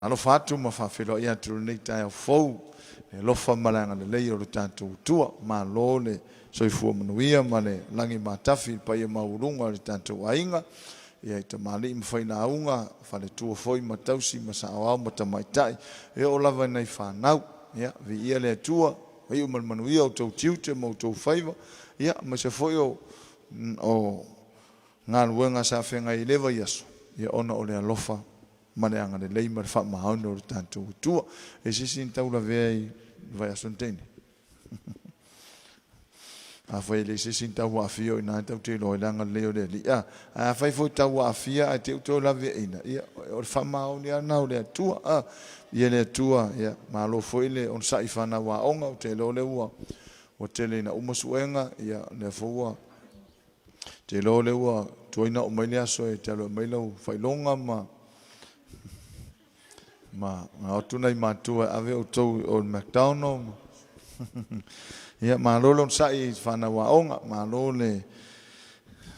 Alofa atu ma faafeiloai atu i lenei taeao fou i le alofa ma le agalelei o lo tatou Atua. Malo le soifua manuia ma le lagi matafi i le paia maualuga o le tatou aiga, ia i tamalii ma failauga, faletua foi ma tausi ma saoao ma tamaitai, e oo lava i nai fanau. Ia, viia le Atua, ua iu ma le manuia outou tiute ma outou faiva, ia, aemaise foi o o galuega sa feagai i lea vaiaso, ia ona o le alofa ma le agalelei ma le faamaoni o lo tatou Atua. E se isi na tau lavea i le vaiaso na tea nei? Afai e leai se isi na tau aafia, o i ina tatou te iloa ai le agalelei o le Alii. A, ae afai foi tau aafia ae te i ua toe laveaiina, ia, o le faamaoni lava lena o le Atua. A, ia le Atua, ia, malo foi le onosai i fanau aoga, ou te iloa o lea ua, ua tele ina uma suega, ia, o lea foi ua te iloa o lea ua tuai ona oo mai le aso e te alu e aumai lau faailoga ma ma o atu nai matua e ave outou i o i le McDonald. Ia, malo le onosai i fanau aoga, malo le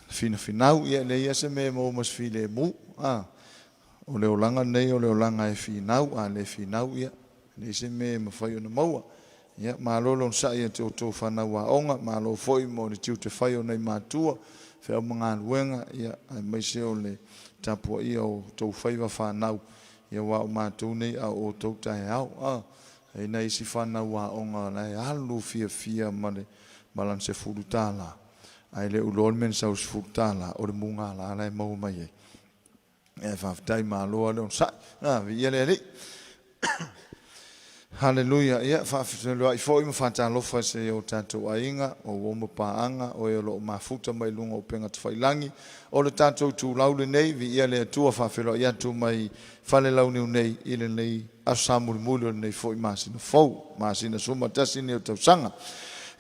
finafinau. Ia, e leai lava se mea e maua ma se filemu. A, o le olaga lenei o le olaga e finau, a le finau, ia, e leai se mea e mafai ona maua. Ia, malo le onosai ia te outou fanau aoga, malo foi mo le tiute fai o nai matua, feau ma galuega, ia, aemaise o le tapuaia o outou faiva fanau, ia aua o matou nei a o outou taeao. A, e i ai nai isi fanau aoga la e alu fiafia ma le ma lana $10, ae le o iloa le mea na sau i le $10, o le mugala la e maua mai ai. Ae faafetai malo lava le onosai. A, viia le Alii. Haleluia. Ia, faafeiloai foi ma faatalofa i se o tatou aiga, o uo ma paaga, o e o lo o mafuta mai luga o upega tafailagi. O le tatou itulau lenei, viia le Atua, faafeiloai atu mai Falelauniu nei i lenei aso Sa mulimuli o lenei foi masina fou, masina 11 nei o le tausaga.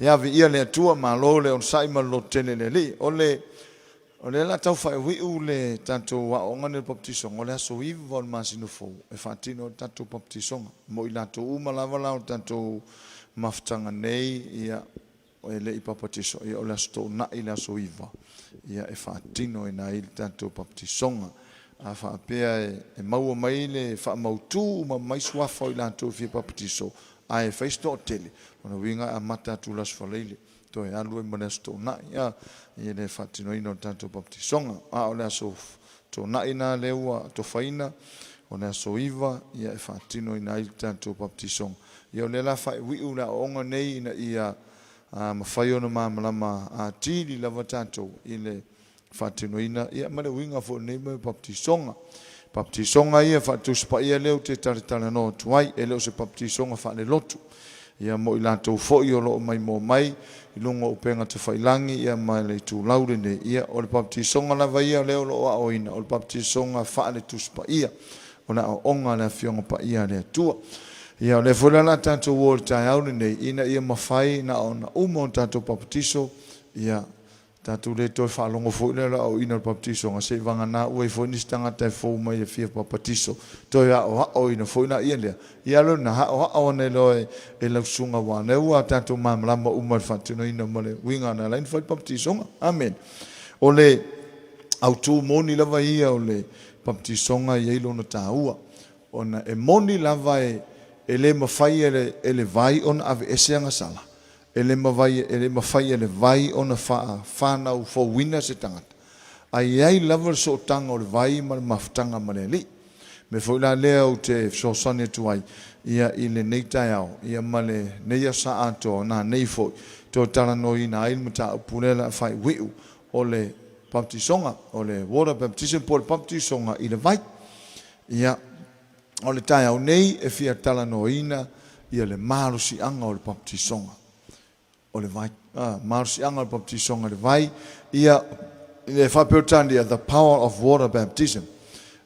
Ia, viia le Atua, malo le onosai ma le lototele i le Alii. O le O lea o le a tau faaiuiu le tatou aoaoga lenei o le papatisoga, o le aso 9 o le masina fou e faatino ai le tatou papatisoga. Mo i latou uma lava la o le tatou mafutaga nei, ia, e le i papatiso, ia o le aso Toonai le aso 9, ia e faatinoina ai le tatou papatisoga. A faapea e maua mai le faamautu uma mai suafa o i latou e fia papatiso, ae fai se toatele, lona uiga e amata atu i le aso Faraile. Toe alu ai ma le Aso Toonai a i le faatinoina o le tatou papatisoga. A o le Aso Toonai na lea ua atofaina, o le aso 9 ia e faatinoina ai le tatou papatisoga. Ia o lea la faaiuiu le aoaoga nei ina ia mafai ona malamalama atili lava tatou i le faatinoina ia ma le uiga foi o lenei mea o papatisoga. Papatisoga ia faatusi paia lea ou te talatalanoa atu ai, e le o se papatisoga faalelotu. Ia mo i latou foi o lo o maimoa mai i luga o upega tafailagi ia ma le itulau lenei, ia o le papatisoga lava ia lea o lo o aoaoina, o le papatisoga faaletusi paia, o le aoaoga a le Afioga Paia a le Atua. Ia o lea foi la o le a tatou o i le taeao lenei ina ia mafai na ona uma ona tatou papatiso, ia Tatou le toe faalogo foi lea i le aoaoina o le papatisoga, seivagana ua i ai foi nisi tagata e fou mai e fia papatiso, toe aoaoina foi laia lea. Ia alu na aoao ane loa e lau susuga aua o lea ua tatou malamalama uma i le faatinoina ma le uiga na ala ai ona fai le papatisoga. Amene. O le autu moni lava ia o le papatisoga e i ai lona taua, ona e moni lava e le mafai e le vai ona aveese agasala, E le mafai, e le mafai e le vai ona faa-fanau fouina se tagata, ae i ai lava le sootaga o le vai ma le mafutaga ma le Alii. Mea foi la lea ou te fesoasoani atu ai, ia, i lenei taeao, ia, ma lenei aso sa atoa, nanei foi, toe talanoaina ai le mataupu lea o le a faaiuiu, o le baptisoga, o le water baptism po o le baptisoga i le vai. Ia, O le taeao nei e fia talanoaina ia le malosiaga o le papatisoga o le vai. A, malosiaga o le papatisoga i le vai, ia, le faa-Peretania, the power of water baptism.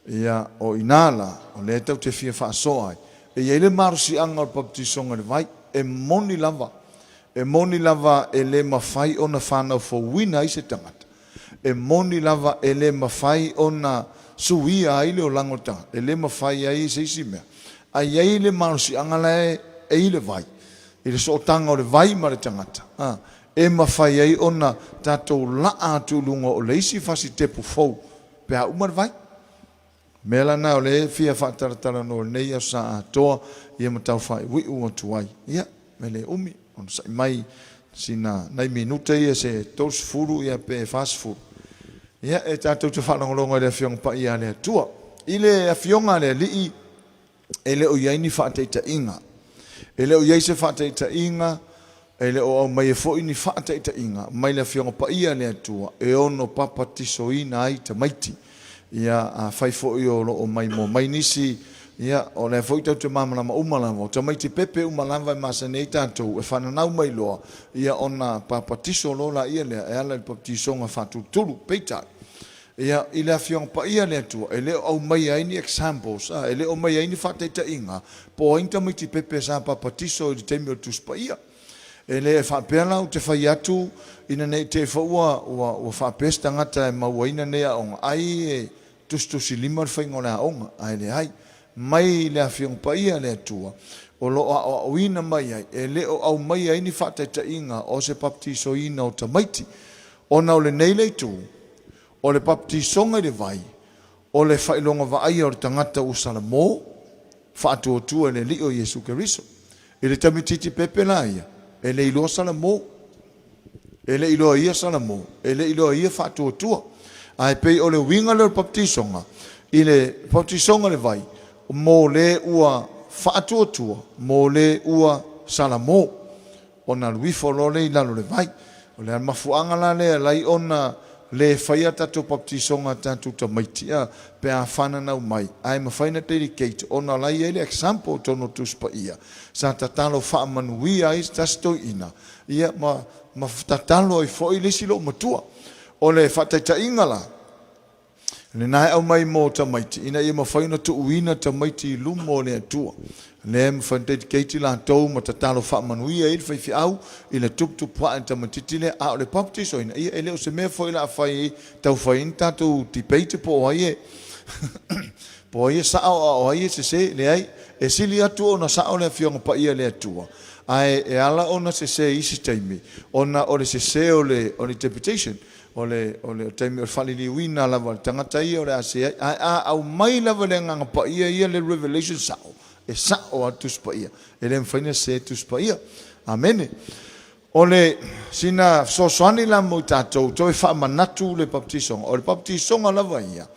Ia, o i ina la, o lea tatou te fia faasoa ai. E i ai le malosiaga o le papatisoga i le vai, e moni lava, e moni lava e le mafai ona fanau fouina ai se tagata, E moni lava e le mafai ona suia ai le olaga o le tagata, e le mafai ai se isi mea, ae i ai le malosiaga la e i le vai, i le sootaga o le vai ma le tagata, a, e mafai ai ona tatou laa atu i luga o le isi fasitepu fou pe a uma le vai. Mea la na o lea e fia faatalatalanoa i lenei aso sa atoa ia ma tau faaiuiu atu ai. Ia, e le umi, onosai mai sina nai minute ia se 30 ia pe 40. Ia, e tatou te faalogologo i le Afioga Paia a le Atua. I le Afioga a le Alii, e le o i ai ni faataitaiga. E le o i ai se faataitaiga, e le o aumaia foi ni faataitaiga mai le Afioga Paia a le Atua e ono papatisoina ai tamaiti. Ia, afai foi o lo o maimoa mai nisi, ia, o lea foi tatou te malamalama uma lava, o tamaiti pepe uma lava e masani ai tatou, e fananau mai loa, ia ona papatiso loa laia lea e ala i le papatisoga faatulutulu. Peitai, Ia, i le Afioga Paia a le Atua, e le o aumaia ai ni examples, a, e le o aumaia ai ni faataitaiga, po o ai ni tamaiti pepe sa papatiso i le taimi o le Tusi Paia. E le faapea la ou te fai atu ina ne i te i foi ua, ua, ua faapea se tagata e mauaina nei aoga, ai e tusitusilima le faiga o le aoga, ae leai. Mai le Afioga Paia a le Atua, o lo o aoaoina mai ai, e le o aumaia ai ni faataitaiga o se papatisoina o tamaiti. Ona o lenei le itu, o le papatisoga i le vai, o le faailoga vaaia o le tagata ua salamo, faatuatua i le Alii o Iesu Keriso. I le tamititi pepe la ia, e le iloa salamo. E le iloa ia salamo, e le iloa ia faatuatua. Ae pei o le uiga lea o le papatisoga, i le papatisoga i le vai, mo le ua faatuatua, mo le ua salamo. Ona alu ifo loa lea i lalo o le vai. O le mafuaaga la lea e ala ai ona le faia tatou papatisoga a tatou tamaiti a pe a fananau mai, ae mafai ona dedicate ona o la e i ai le example i totonu o Tusi Paia sa tatalo faamanuia ai se tasi toeaina ia ma ma tatalo ai foi le isi loomatua. O le faataitaiga la, Lena e aumai mo tamaiti, ina ia mafai ona tuuina tamaiti i luma o le Atua. Lea e mafai ona dedicate latou ma tatalo faamanuia ai le faifeau i le tuputupuae o le tamaitiiti lea. A o le baptisoina, ia e le o se mea foi o le a fai, tau fai ai ni tatou debate po o ai e po o ai e sao a o ai e sese. Leai, e sili atu ona sao le Afioga Paia a le Atua, ae e ala ona sese i isi taimi ona o le sese o le interpretation. O le, o le taimi o le faaliliuina lava o le tagata ia o le a se ai. Ae a aumai lava le Agaga Paia ia le revelation sao, e sao lava le Tusi Paia. E le mafai ona sese le Tusi Paia. Amene. O le sina fesoasoani la mo i tatou, toe faamanatu le papatisoga. O le papatisoga lava ia,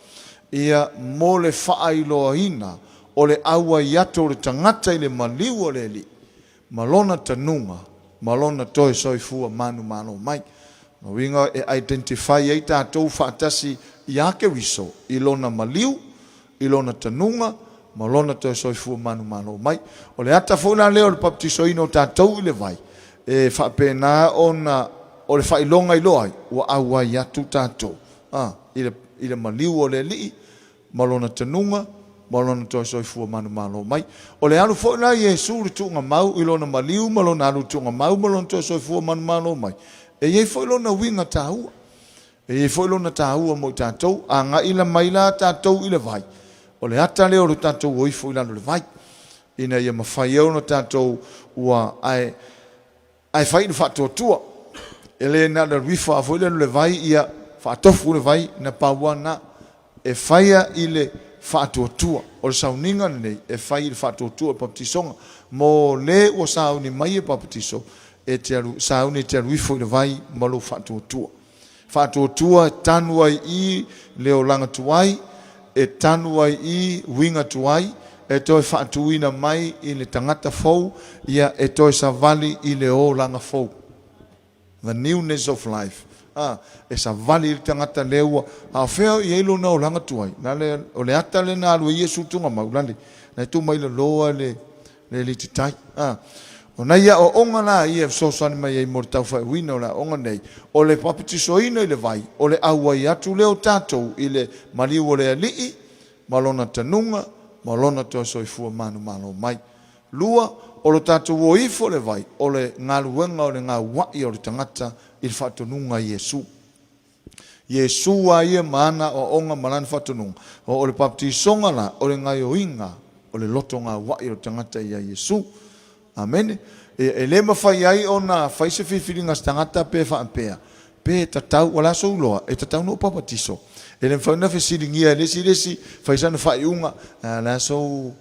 ia mo le faailoaina o le auai atu o le tagata i le maliu o le Alii, ma lona tanuga ma lona toe soifua manumalo mai. O lona uiga e identify ai tatou faatasi ia Keriso i lona maliu, i lona tanuga ma lona toe soifua manumalo mai. O le ata foi la lea o le papatisoina o tatou i le vai, e faapena ona o le faailoga iloa ai ua auai atu tatou i le maliu o le Alii ma lona tanuga, ma lona toe soifua manumalo mai. O le alu foi la Iesu i le tuugamau i lona maliu ma lona alu i le tuugamau ma lona toe soifua manumalo mai, e i ai foi lona uiga taua. E i ai foi lona taua mo i tatou. Agai la mai la tatou i le vai, o le ata lea o le tatou o ifo i lalo o le vai, ina ia mafai ai ona tatou ua ae Ae fai i le faatuatua. E le na o le alu ifo lava foi lea i le vai, ia faatofu le vai, na pau lava lena. E faia i le faatuatua. O le sauniga lenei, e fai i le faatuatua o le papatisoga. Mo le ua sauni mai e papatiso, e te alu, sauni e te alu ifo i le vai ma lou faatuatua. Faatuatua e tanu ai i le olaga tuai, e tanu ai i uiga tuai, e toe faatuina mai i le tagata fou, ia e toe savali i le olaga fou. The newness of life. A, e savali i le tagata lea ua, a o fea o i ai lona olaga tuai? La le, o le ata lea na alu ai Iesu i tugamau, la le, la e tu mai lalo le, le alititai. A, o nai aoaoga la ia e fesoasoani mai ai mo le taufaaiuina o le aoga nei, o le papatisoina i le vai, o le auai atu lea o tatou i le maliu o le Alii ma Lona tanuga ma Lona toe soifua manumalo mai. Lua, o lo tatou o ifo i le vai, o le galuega o le gaua'i o le tagata i le faatonuga a Iesu. Iesu a ia ma ana aoaoga ma lana faatonuga. O le papatisoga la, o le gaioiga o le loto gaua'i o le tagata ia Iesu. Amene. E le mafai ai ona fai se filifiliga a se tagata pe faapea. Pe tatau, o le a sou iloa, e tatau ona ou papatiso? E le mafai ona fesiligia e le isi le isi, fai sana faaiuga, A o le a sou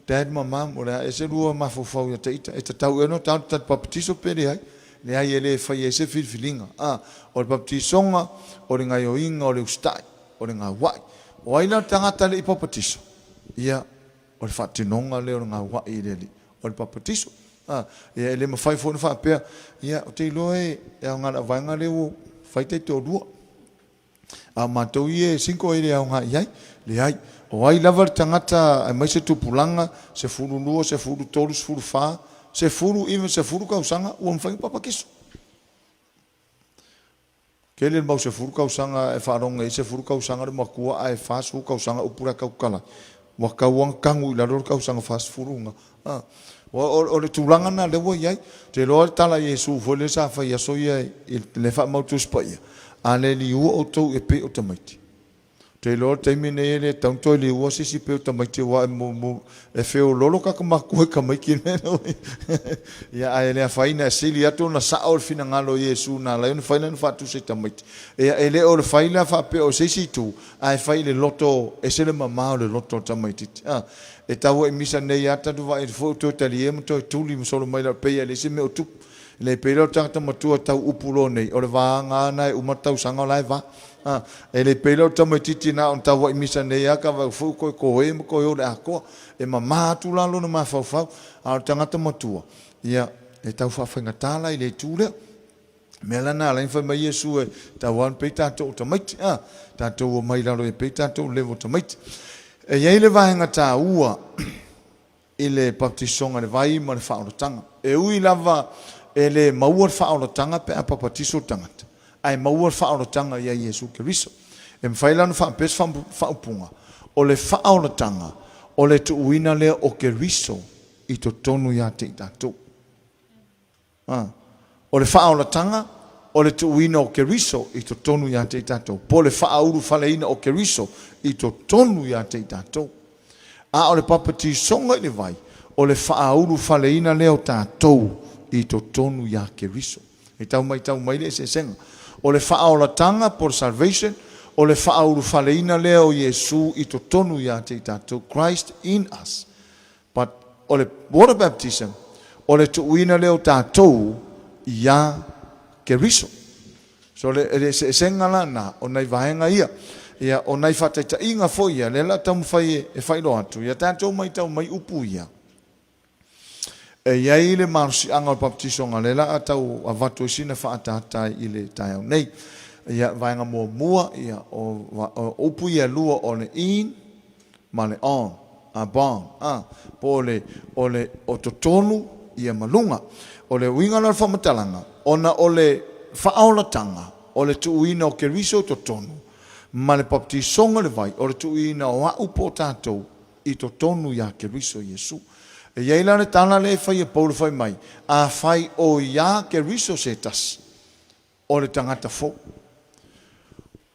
dad ma mum, o le a ese lua mafaufau ia te ita, e tatau ea ona ta ta papatiso pe leai? Leai, e le faia ai se filifiliga. A, o le papatisoga, o le gaioiga o le usitai, o le gauai. O ai la le tagata e le i papatiso? Ia, O le faatinoga lea o le gauai i le Alii, o le papatiso. A, ia e le mafai foi ona faapea, ia, ou te iloa e aoga i le vaega lea ua fai taitoalua. A o matou ia e single e le aoga i ai. Leai. O ai lava le tagata aemaise tupulaga, 12, 13, 14, 10, even 10 tausaga ua mafai ona papatiso. Tele le mau 10 tausaga e faalogo i ai 10 tausaga le matua ae 40 tausaga upu la e tautala ai. Ua tatau lava ona tanu i lalo le tausaga 40 lena. A. O le tulaga lena lea ua i ai. Ou te iloa le tala a Iesu foi lea sa fai i aso ia i le faamau i le Tusi Paia, A le liua outou e pei o tamaiti, Ou te iloa o le taimi lenei e le tatau ona toe liua se isi pei o tamaiti aua e feoloolo tagata matutua i tamaiti i le mea lea. Ia ae le afaina e sili atu ona sao le finagalo o Iesu na ala ai ona fai lana faatusa i tamaiti. Ia e le o le fai la faapea o se isi itu, ae fai i le loto, ese le mama o le loto o le tamaitiiti. A, e tau ai misa nei lava tatou vaai foi ua toe talie ma toe tuli ma solo mai lalo pei lava e leai se mea o tupu. Le pei lea o le tagata matua e tau upu loa nei, o le vaga lava lena e uma le tausaga o la e va. A, e le pei lea o le tamaitiiti na ona tauai misa nei lava ka vaai foi ua toe toē ma toe o i le atoa. E mama atu la lona mafaufau. A o le tagata matua, ia, e tau faafaigata la i le itu lea. O le mea la lena na ala ai ona fai mai Iesu e tatau lava ona pei tatou o tamaiti, a, tatou omai i lalo ia pei tatou o le level o tamaiti. E i ai le vaega taua i le papatisoga i le vai ma le faaolataga. E ui lava e le maua le faaolataga pe a papatiso le tagata, ae maua le faaolataga ia Iesu Keriso. E mafai la ona faapea se faaupuga, o le faaolataga o le tuuina lea o Keriso i totonu ia te i tatou. A. O le faaolataga, o le tuuina o Keriso i totonu ia te i tatou, po o le faaulufaleina o Keriso i totonu ia te i tatou. A o le papatisoga i le vai, o le faaulufaleina lea o tatou i totonu ia Keriso. E tau matau mai le eseesega. O le faaolataga po o le salvation, o le faaulufaleina lea o Iesu i totonu ia te i tatou, Christ in us. But o le water baptism, o le tuuina lea o tatou ia Keriso. So le eseesega la na o nai vaega ia. Ia o nai faataitaiga foi ia, lea la taumafai e faailoa atu, ia tatou matau mai upu ia. E i ai le malosiaga o le baptisoga lea la a tau avatu ai sina faaataata i le taeao nei. Ia vaega muamua, ia o upu ia e lua o le in ma le on, upon, a, po o le, o le, o totonu, ia ma luga. O le uiga la o le faamatalaga, ona o le faaolataga, o le tuuina o Keriso i totonu, ma le papatisoga i le vai, o le tuuina o a'u po o tatou i totonu ia Keriso Iesu. E i ai la le tala lea e fai e Paulo fai mai, Afai o iā Keriso se tasi, o le tagata fou.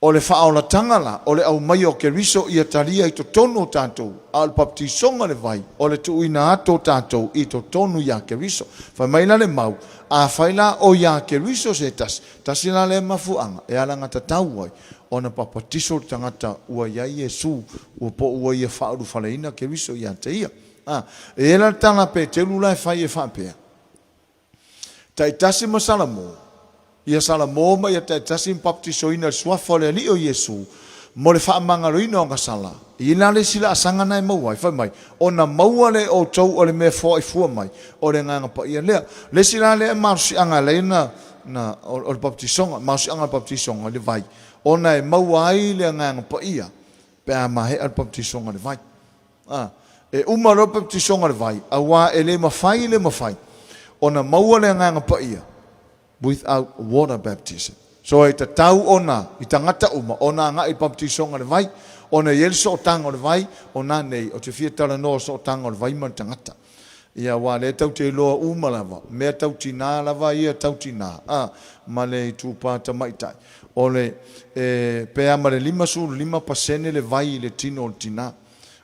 O le faaolataga la, o le aumaia o Keriso ia talia i totonu o tatou, a o le papatisoga i le vai, o le tuuina atu o tatou i totonu ia Keriso. Fai mai la le mau, Afai la o ia Keriso se tasi, tasi la lea mafuaaga e alagatatau ai ona papatiso le tagata ua i ai Iesu, ua po ua ia faaulufaleina Keriso ia te ia. A, e i ai la le tala a Peteru la e fai e faapea, Taitasi ma Salamo, ia Salamo ma ia taitasi ma baptisoina i le suafa o le Alii o Iesu, mo le faamagaloina o agasala. I la le isi laasaga na e maua ai, fai mai, ona maua lea e outou o le mea e foai fua mai, o le Agaga Paia lea. O le isi la lea malosiaga e ala ai ona, na, o le baptisoga, malosiaga o le baptisoga i le vai, ona e maua ai le Agaga Paia pe a maea le baptisoga i le vai. A, e uma loa le papatisoga o le vai, auā e le mafai le mafai ona maua le Agaga Paia without water baptism. So e tatau ona i tagata uma ona agai i le papatisoga o le vai, ona e i ai le sootaga o le vai, o na nei, ou te fia talanoa o sootaga o le vai ma le tagata. Ia, aua o lea tau te iloa uma lava, mea tau tinā lava ia tau tinā, a, ma le itupa tamaitai. O le, e, pe a ma le 55% le vai i le tino o le tinā.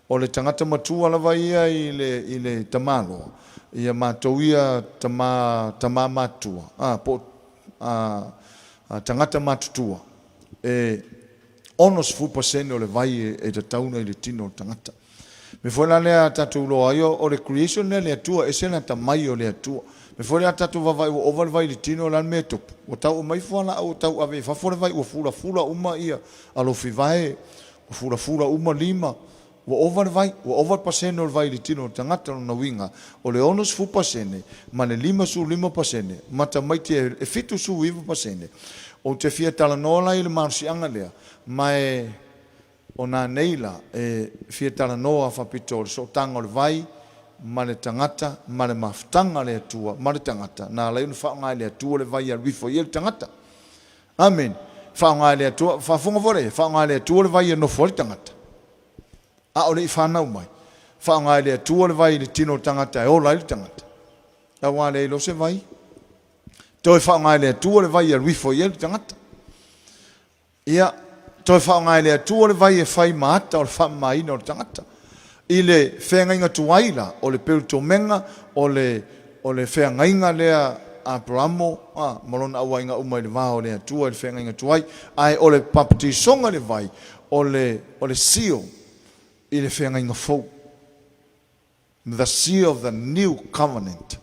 O le tagata matua lava ia i le, i le tamaloa, ia matou ia tama, tama matutua, a, po o, a, tagata matutua, e 60% o le vai e tatau ona i le tino o le tagata. Mea foi la lea tatou iloa ai o le creation lea a le Atua, e ese le atamai o le Atua. Mea foi lea tatou vaavaai ua ova le vai i le tino, o le a le mea e tupu? Ua tau aumai fualaau ua tau ave i fafo le vai ua fulafula uma ia alofivae, ua fulafula uma lima, ua ova le vai, ua ova le pasene o le vai i le tino o le tagata. O lona uiga, o le 60% ma le 55% ma tamaiti e 79%. Ou te fia talanoa la i le malosiaga lea, ma e o nanei la e fia talanoa faapitoa o le sootaga o le vai ma le tagata ma le mafutaga a le Atua ma le tagata, na ala ai ona faaaoga e le Atua le vai e alu ifo ai le tagata. Amene. Faaaoga e le Atua, faafofoga foi lea, faaaoga e le Atua le vai e nofo ai le tagata, a o le i fanau mai. Faaaoga e le Atua le vai i le tino o le tagata e ola ai le tagata, aua a leai loa se vai, toe faaaoga e le Atua le vai e alu ifo ai le tagata. Ia, toe faaaoga e le Atua le vai e fai ma ata o le faamamaina o le tagata. I le feagaiga tuai la, o le peutomega, o le, o le feagaiga lea a Aperamo a, ma lona auaiga uma i le va o le Atua i le feagaiga tuai, ae o le papatisoga i le vai, o le, o le seal i le feagaiga fou. The seal of the new covenant.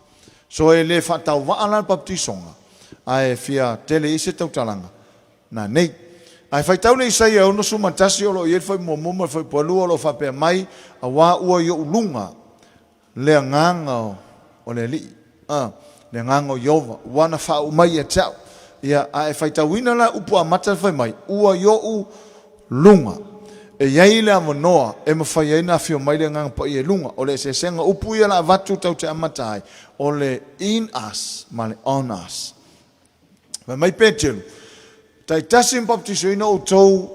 So e le faatauvaa la le papatisoga, ae fia tele i ai se tautalaga nanei. Ae faitau le Isaia 61 o lo o i ai le fuaimuamua ma le fuaipualua o lo o faapea mai, Aua ua i ou luga le agaga o le Alii, a, le agaga o Ieova, ua na faauu mai ia te au. Ia, a e faitauina la upu amata fai mai, ua i ou luga. E i ai le avanoa e mafai ai ona afio mai le Agaga Paia i luga. O le eseesega upu ia la avatu tau te amata ai, o le in us ma le on us. Fai mai Peteru, taitasi ma baptisoina outou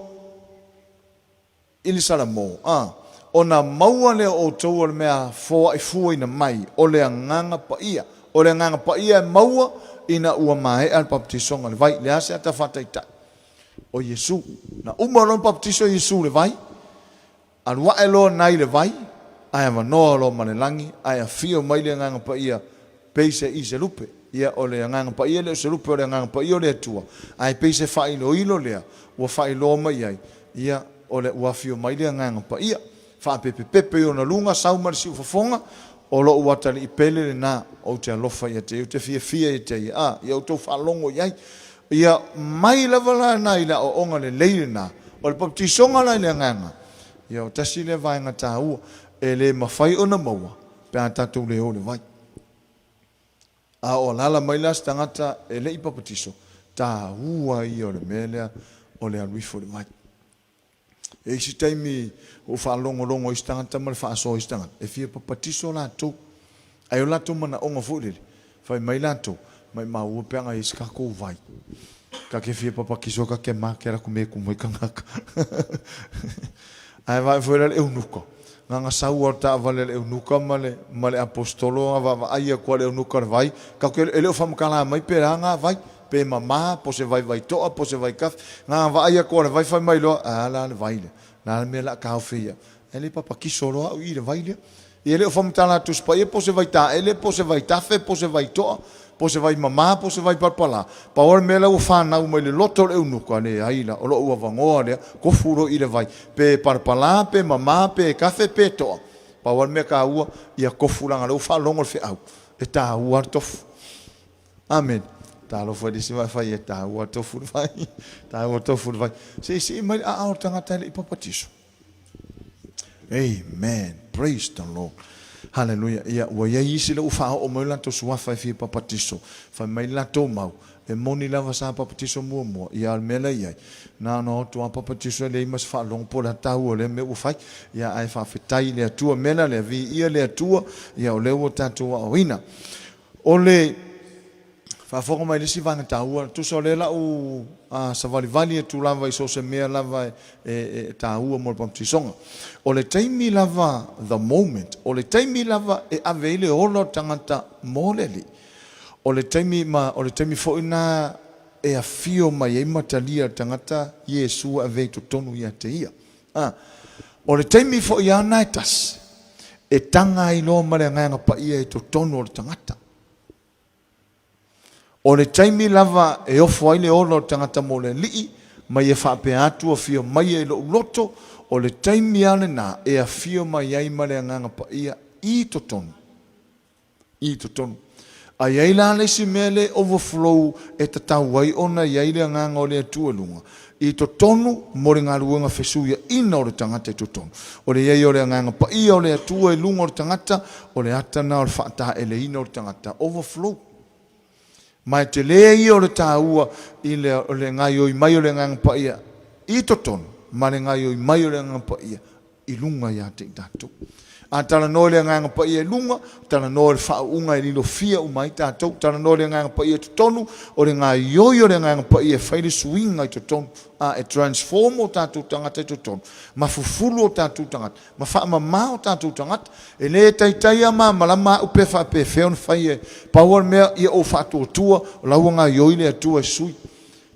i le Salamo, a, ona maua lea o outou o le mea foaifuaina mai, o le Agaga Paia. O le Agaga Paia e maua ina ua maea le baptisoga i le vai. Le a se ata faataitai? O Iesu. Na uma loa ona baptiso Iesu i le vai, alu ae loa nai le vai, ae avanoa loa ma le lagi, ae afio mai le Agaga Paia pei se i se lupe. Ia, o le Agaga Paia e le o se lupe, o le Agaga Paia o le Atua, ae pei se faailoilo lea ua faailoa mai ai, ia, o le, ua afio mai le Agaga Paia. Faapepepepe i ona luga, sau ma le siufofoga, o lou atalii pele lena, ou te alofa ia te ia, ou te fiafia ia te ia, a, ia outou faalogo i ai. Ia, mai lava la na i le aoaoga lelei lena, o le papatisoga la i le Agaga, ia, o tasi lea vaega taua, e le mafai ona maua pe a tatou le o i le vai. A o alaala mai la se tagata e le i papatiso, taua ia o le mea lea o le alu ifo i le vai. E i ai isi taimi ua ou faalogologo i isi tagata ma le faasoa i isi tagata, e fia papatiso latou. Ae o latou manaoga foi lele, fai mai latou, maimau pe ana i ai se tatou vai. Ka ke fia papatiso ka ke ma ke la ku me ku mai kangaka. Ae vaai foi la le eunuka, na ona sau lava o le taavale a le eunuka ma le ma le aposetolo na vaavaai atu lava le eunuka i le vai, tatou te e le o faamatala mai pe a na vai, pe mama, po o se vai vaitoa, po o se vai kafe. Na ona vaai atu lava i le vai fai mai loa, ae a la le vai lea, o le a le mea o le a taofi ai au, ae le papatiso loa au i i le vai lea. Ia e le o faamatala atu Tusi Paia po o se vai taele, po o se vai tafe, po o se vai toa, po o se vai mama, po o se vai palapala. Pau lava le mea la ua fanau mai le loto o le eunuka, leai la, o lou avanoa lea, kofu loa i le vai, pe palapala, pe mama, pe kafe, pe toa. Pau lava le mea taua, ia kofu leaga o lea ua faalogo le feau, e taua le tofu. Amene. Talofa i le isi vae fai e taua le tofu le vai, taua le tofu le vai. Se i sii mai le aao o le tagata e le i papatiso. Amen. Praise the Lord. Hallelujah. Ia, ua i ai isi la ua faaoo mai o latou suafa e fia papatiso. Fai mai le latou mau, e moni lava sa papatiso muamua. Ia, a o le mea la e i ai, na ona o atu lava papatiso e leai ma se faalogo po o le a taua o lea mea ua fai. Ia, ae faafetai i le Atua. O le mea la lea, viia le Atua, ia o lea ua tatou aoaoina. O le faafofoga mai le isi vaega taua, tusa o lea la u savalivali atu lava i so o se mea lava e taua mo le pamatisoga. O le taimi lava, the moment, o le taimi lava e ave ai le ola o le tagata mo le Alii, o le taimi ma o le taimi foi lena e afio mai ai ma talia le tagata Iesu e ave ai i totonu ia te ia. A, o le taimi foi lava lena e tasi, e taga ai loa ma le Agaga Paia i totonu o le tagata. O le taimi lava e ofo ai le ola o le tagata mo le Alii, ma ia faapea atu, Afio maia i lou loto, o le taimi lava lena e afio mai ai ma le Agaga Paia i totonu. I totonu. A i ai la le isi mea le overflow e tatau ai ona i ai le Agaga o le Atua i luga, i totonu mo le galuega fesuiaina o le tagata i totonu. O le i ai o le Agaga Paia o le Atua i luga o le tagata, o le ata lena o le faataeleina o le tagata, overflow. Ma e tele ia o le taua i le, o le gaioi mai o le Agaga Paia i totonu ma le gaioi mai o le Agaga Paia i luga ia te i tatou. A talanoa i le Agaga Paia i luga, talanoa i le faauuga e lilofia uma ai tatou. Talanoa i le Agaga Paia i totonu, o le gaioi o le Agaga Paia e fai le suiga i totonu, a e transform o tatou tagata i totonu, ma fufulu o tatou tagata, ma faamama o tatou tagata. E le taitai a malamalama au pe faapefea ona fai e pau o le mea ia ou faatuatua o la ua gaioi le Atua e sui.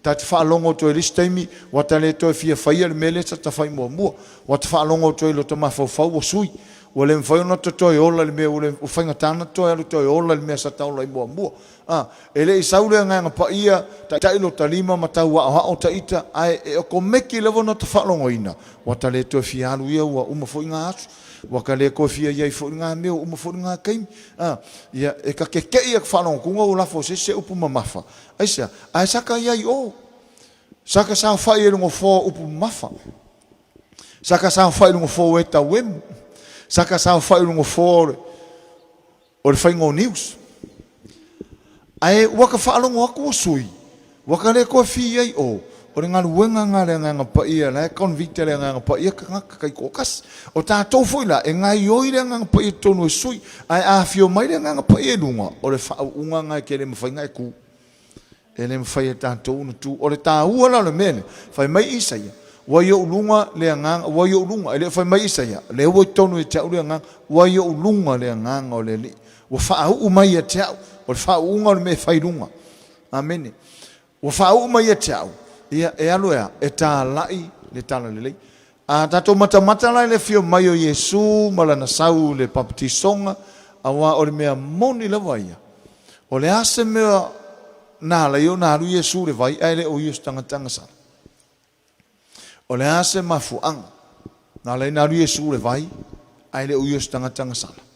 Ta te faalogo atu ai i le isi taimi ua ta le toe fia faia le mea lea sa ta fai muamua. Ua ta faalogo atu ai i lota mafaufau ua sui. Ua le mafai ona ta toe ola i le mea ua faigata ona toe alu toe ola i le mea sa ta ola ai muamua. A, e le i sau le Agaga Paia, taitai lota lima ma tau aoao ta ita, ae e okomeki lava ona ta faalogoina, ua ta le toe fia alu ia ua uma foi na aso. Ua ta le toe fia i ai foi i na mea ua uma foi na taimi. A, ia, e ta keke'i a ta faalogo atu ua lafo e se isi se upu mamafa. Aisea? Ae sa ta i ai i o. Sa ta saofai ai i le nofoa o upu mamafa. Sa ta saofai i le nofoa o e tauemu. Sa ta saofai i le nofoa o le faiga o news. Ae ua ta faalogo atu ua sui, ua ta le toe fi ai o, o le galuega lena a le Agaga Paia, la e convict e le Agaga Paia tagata taitoatasi. O tatou foi la, e gaioi le Agaga Paia i totonu e sui, ae a afio mai le Agaga Paia i luga, o le faauuga lena e te le mafai ona e tu. E le mafai e tatou ona tu. O le taua la o le mea lea, fai mai Isaia, ua i ou luga le Agaga, ua i ou luga, e le o fai mai Isaia, lea ua i totonu ia te au le Agaga, ua i ou luga le Agaga o le Alii, ua faauu mai ia te au. O le faauuga o le mea e fai i luga. Amene. Ua faauu mai ia te au, ia e alu e a? E talai le talalelei. A tatou matamata la i le afio mai o Iesu ma lana sau i le papatisoga, aua o le mea moni lava ia, o le a se mea na ala ai ona alu Iesu i le vai ae le o ia o se tagata agasala? O le a se mafuaaga na ala ai ona alu Iesu i le vai ae le o ia o se tagata agasala?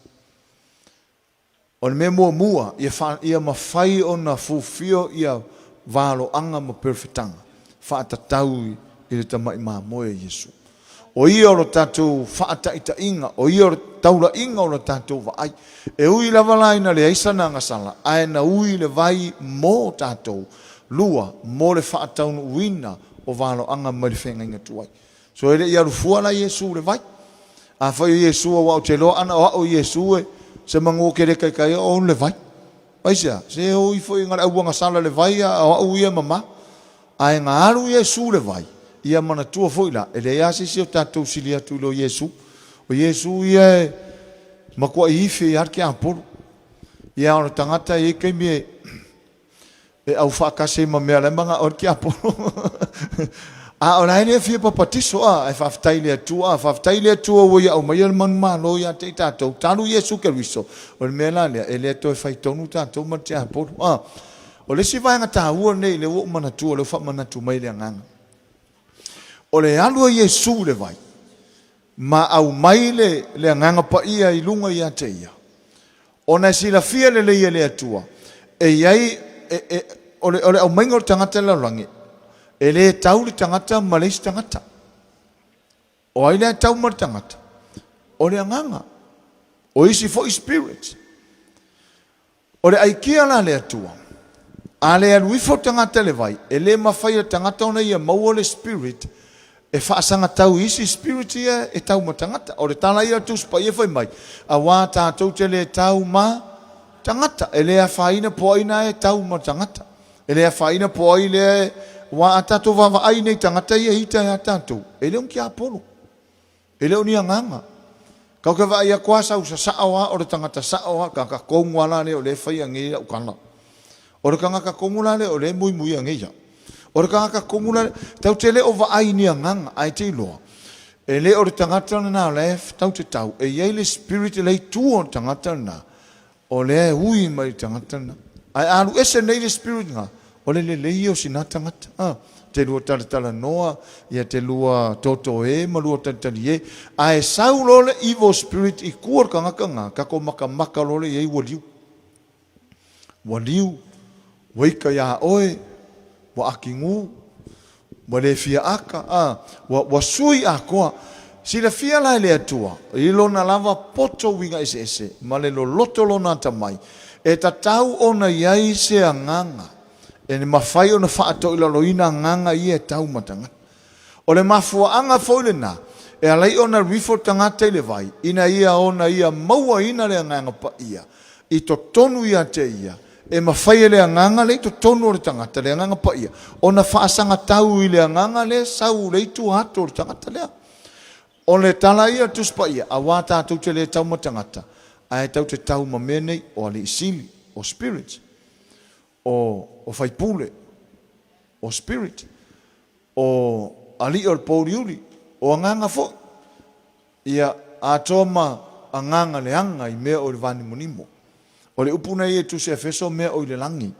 O le mea muamua, ia fa, ia mafai ona fulfill ia valoaga ma perofetaga faatatau i le tamai mamoe a Iesu. O ia o lo tatou faataitaiga, o ia o le taulaiga o lo tatou vaai. E ui lava la ina leai sana agasala, ae na ui le vai mo tatou, lua, mo le faataunuuina o valoaga mai le feagaiga tuai. So e le i alu fua la Iesu i le vai. Afai o Iesu aua ou te iloa ana o au o Iesu e se manu ou te le taitai o le vai. Aisea? Se o ifo i na le auagasala le vai a o au ia e mama. Ae na alu Iesu i le vai, ia manatua foi la, e leai lava se isi o tatou sili atu i lo Iesu. O Iesu ia e matuai ifi ai lava le tiapolo. Ia o le tagata e i ai taimi e E au faatasi ai ma mea la e manao ai le tiapolo. A o la e le fia papatiso, a, ae faafetai i le Atua, a, faafetai i le Atua ua ia aumaia le manumalo ia te i tatou, talu Iesu Keriso. O le mea la lea, e le toe fai tonu tatou ma le tiapolo. A, o le isi vaega taua lenei lea ua ou manatua, lea ua faamanatu mai le Agaga. O le alu a Iesu i le vai, ma aumai le, le Agaga Paia i luga ia te ia, Ona e silafia lelei e le Atua, e i ai, e, e, o le, o le aumaiga o le tagata i le lalolagi, e le tau le tagata ma le isi tagata. O ai lea e tau ma le tagata? O le agaga. O isi foi spirits. O le aikia la a le Atua, a le alu ifo le tagata i le vai, e le mafai e le tagata ona ia maua le spirit E faasagatau i isi spirit ia e tau ma tagata. O le tala ia a le Tusi Paia fai mai, Auā tātou te le tau ma tagata. E le afaina po o ai na e tau ma tagata. E le afaina po o ai lea e, auā a tātou vaavaai nei i tagata ia e ita ia tātou, e le o ni tiapolo. E le o ni agaga. Kau ke vaai aku a sau sasao a o le tagata sao a, tagata kogu a la lea o lea e faia nei lau tala. O le tagata kogu la lea o lea e muimuia nei ia. O le tagata kogu la lea, tau te le o vaai i ni agaga, ae te iloa, e le o le tagata lena o la e tau te tau, e i ai le spirit la e i tua o le tagata lena, o lea e ui mai i le tagata lena. Ae a alu ese nei le spirit lena, o le lelei ia o sina tagata. A, te lua talatalanoa, ia te lua totoē ma lua talitalie. Ae sau loa le evil spirit i tua o le tagata lena, tatou matamata loa lea i ai ua liu. Ua liu, ua ika iā oe, ua atigu, ua le fia ata, a, ua, ua sui atoa. Silafia la e le Atua, i Lona lava poto uiga eseese, ma le loloto Lona atamai, e tatau ona i ai se agaga e mafai ona faatoilaloina agaga ia e tau ma tagata. O le mafuaaga foi lena e ala ai ona rifo tagata i le vai, ina ia ona ia mauaina le Agaga Paia i totonu ia te ia, e mafai e le Agaga lea i totonu o le tagata, le Agaga Paia, ona faasagatau i le Agaga lea e sau lea i tua atu o le tagata lea. O le tala ia o le Tusi Paia, aua tatou te le tau ma tagata, ae tatou te tau ma mea nei, o alii sili, o spirits, o faipule, o spirit, o alii o le pouliuli, o agaga foi, ia atoa ma agaga leaga i mea o i le vanimonimo. O le upu nei e Tusi Efeso o mea o i le lagi,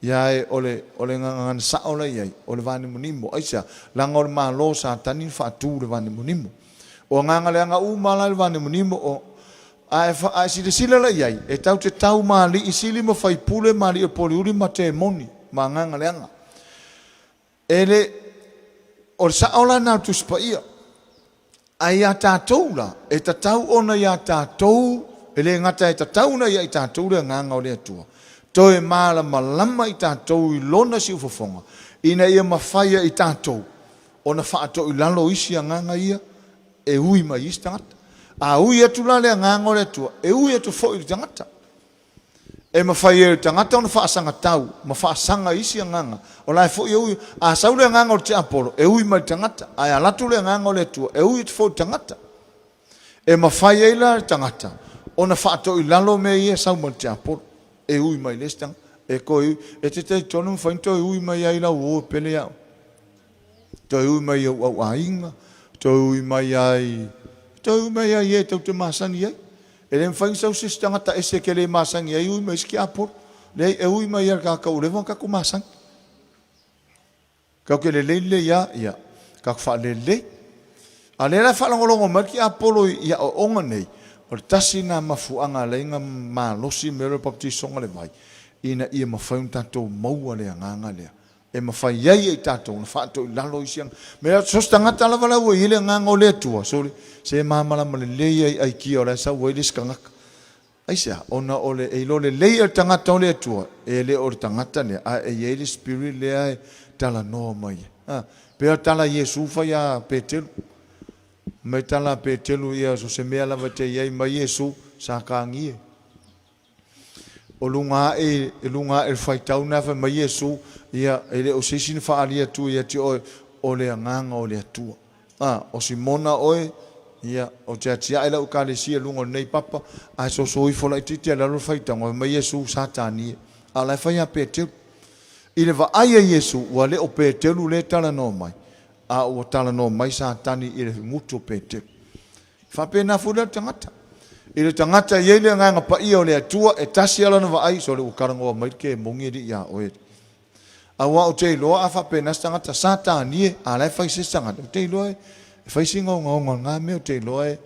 ia ae o le o le gagana sao la i ai, o le vanimonimo. Aisea? Leaga o le malo o Satani na faatu le vanimonimo. O agaga leaga uma la i le vanimonimo, o A e, a e silasila la i ai, e tatou te tau ma alii sili ma faipule ma alii o poliuli ma temoni ma agaga leaga. E le, o le sao la lena o le Tusi Paia. Ae iā tatou la, e tatau ona iā tatou, e le gata e tatau ona ia i tatou le agaga o le Atua, toe malamalama i tatou i Lona siufofoga, ina ia mafai e i tatou ona faatoilalo isi agaga ia e ui mai i isi tagata. A ui atu la le agaga o le Atua, e ui atu foi i le tagata. E mafai e le tagata ona faasagatau ma faasaga i isi agaga, o la e foi e ui. A sau le agaga o le tiapolo, e ui mai i le tagata, ae alu atu le agaga o le Atua, e ui atu foi i le tagata. E mafai ai la le tagata ona faatoilalo mea ia e sau mai le tiapolo, e ui mai i le isi tagata. E toe ui, e te talitonu e mafai ona toe ui mai ai lau uo e pele ia oe. Toe ui mai i ou au aiga, toe ui mai ai, toe ui mai ai i e tou te masani ai. E le mafai ona sau se isi tagata ese e te le masani ai ui mai isi tiapolo. Leai, e ui mai lava i le tagata ua leva ona tatou masani. Tatou te lelei lelei lava, ia, tatou faalelelei. A o lea la e faalogologo mai le tiapolo i aoaoga nei, o le tasi lena mafuaaga e ala ai ona malosi le mea lea o le papatisoga o le vai, ina ia mafai ona tatou maua le agaga lea e mafai ai e i tatou ona faatoilalo isi aga. Mea, so o se tagata lava la ua i ai le agaga o le Atua, sole, se malamalama lelei ai aikia o la e sau ai le isi tagata. Aisea? Ona o le, e iloa lelei e le tagata o le Atua, e le o le tagata lea, ae e i ai le Spirit lea e talanoa mai ai. A, pei o le tala a Iesu fai ia Petelu. Mai tala a Petelu, ia, so se mea lava e te i ai mai Iesu, Satani e. O luga ae, i luga ae o le faitau lena fai mai Iesu, ia, e le o se isi na faaalia atu ia te oe, o le Agaga o le Atua. A, o Simona oe, ia, ou te atiae lau Ekalesia i luga o lenei papa, ae soso ifo laitiiti i lalo le faitauga, fai mai Iesu, Satani e. A o la e fai ia Peteru. I le vaai a Iesu, ua le o Peteru lea e talanoa mai, a ua talanoa mai Satani i le gutu o Peteru. E faapena foi lea tagata. I le tagata e i ai le Agaga Paia o le Atua, e tasi lava lana vaai, sole ua talanoa mai le kemoni e alii ia oe. Aua ou te iloa a faapena se tagata, Satani e, a la e fai se isi tagata, ou te iloa e fai sina ogaoga o lena mea, ou te iloa e,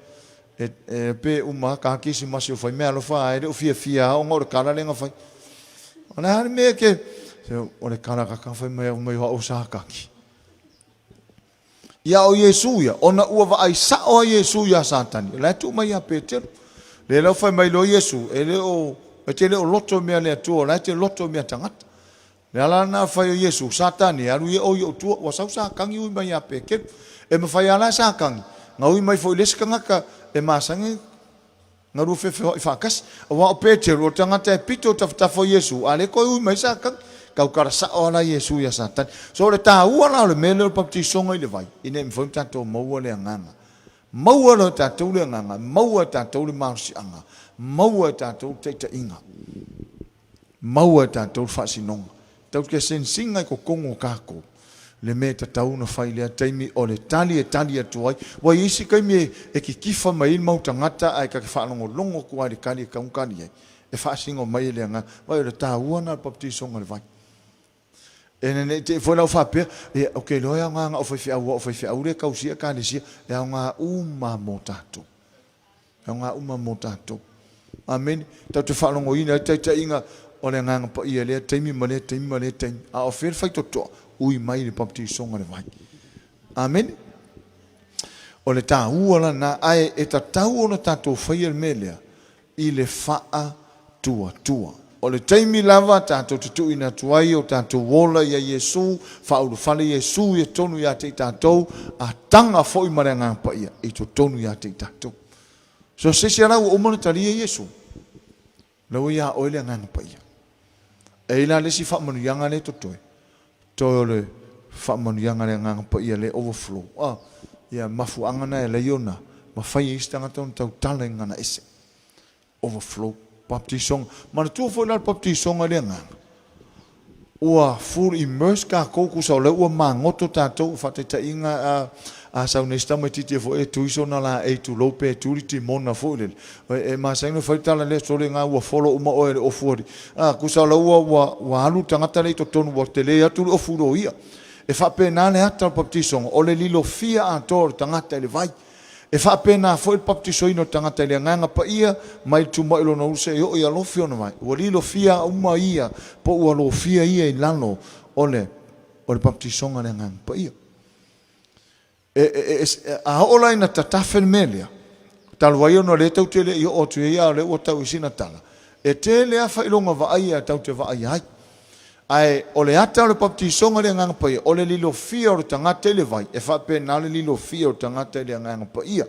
e, e pe uma ka kisimasi o fai meaalofa ae le o fiafia lava ona o le kala lea na fai. O le a le mea ke, o le kala kaka fai mai au mai o au Satani. Ia o Iesu ia, ona ua vaai sao a Iesu iā Satani, o la e tuu mai ia Peteru. Lea la ua fai mai loa Iesu, e le o, e te le o loto i mea a le Atua, o la e te loto i mea tagata. Le ala lena fai o Iesu, Satani, e alu ia oe i ou tua, ua sau Satani ui mai ia Peteru. E mafai lava la e Satani, na ui mai foi i le isi tagata e masani, Na lua feofeoai faatasi. Aua o Peteru, o le tagata e pito i tafatafa o Iesu, a le toe ui mai Satani. Tautala sao lava la Iesu ia Satani. So o le taua la o le mea lea o le papatisoga i le vai, ina ia mafai ona tatou maua le agaga. Maua loa e tatou le agaga, maua e tatou le malosiaga, maua e tatou le taitaiga. Maua e tatou le faasinoga. Tatou te sense ina i totonu o tatou le mea e tatau ona fai i lea taimi o le tali e tali atu ai. Ua i ai isi taimi e kitifa mai ai le mau tagata ae ta te faalogologo atu lava i le tali e tatau ona tali ai. E faasino mai e le Agaga. Vaai o le taua lena o le papatisoga i le vai. Ina ne i te i foi la ua faapea, ia, ou te iloa e aoga na o faifeau aua o faifeau lea e tausia Ekalesia. E aoga uma mo tatou. E aoga uma mo tatou. Amene. Tatou te faalogoina ai le taitaiga o le Agaga Paia i lea taimi ma lea taimi ma lea taimi. A o fea le faitotoa? Ui mai i le papatisoga i le vai. Amene. O le taua lena, ae e tatau ona tatou faia le mea lea i le faatuatua. O le taimi lava tatou te tuuina atu ai o tatou ola ia Iesu, faaulufale Iesu i totonu ia te i tatou, a taga foi ma le Agaga Paia i totonu ia te i tatou. So se isi ala ua uma ona talia Iesu, la ua ia oe le Agaga Paia. E i la le isi faamanuiaga lea totoe, toe o le faamanuiaga le Agaga Paia le overflow. Ah, ia mafuaaga na e alai ona mafai e isi tagata ona tautala i gagana ese. Overflow. Baptisoga. Manatua foi la le baptisoga i le Agaga. Ua full immerse tatou, tusa o lea ua magoto tatou, faataitaiga a a sau nei si tamaitiiti foi e tui sona laei tulou pe tu le timona foi lele. E masani ona fai le tala lea, sole na ua folo uma oe e le ofu alii. A, tusa o la ua ua ua alu le tagata lea i totonu ua tele atu le ofu i lo ia. E faapena le ata o le papatisoga, o le lilofia atoa o le tagata i le vai. E faapena foi le papatisoina o le tagata i le Agaga Paia, mai le tumai o lona ulu seia oo i alofi ona vai. Ua lilofia uma ia, po ua lofia ia i lalo o le o le papatisoga a le Agaga Paia. E, e, e, a oo la ina tatafe le mea lea, talu ai ona o lea tatou te le i oo atu i ai, a o lea ua tau i sina tala, e tele lava faailoga vaaia tatou te vaaia ai. Ae o le ata o le papatisoga i le Agaga Paia, o le lilofia o le tagata i le vai, e faapena le lilofia o le tagata i le Agaga Paia.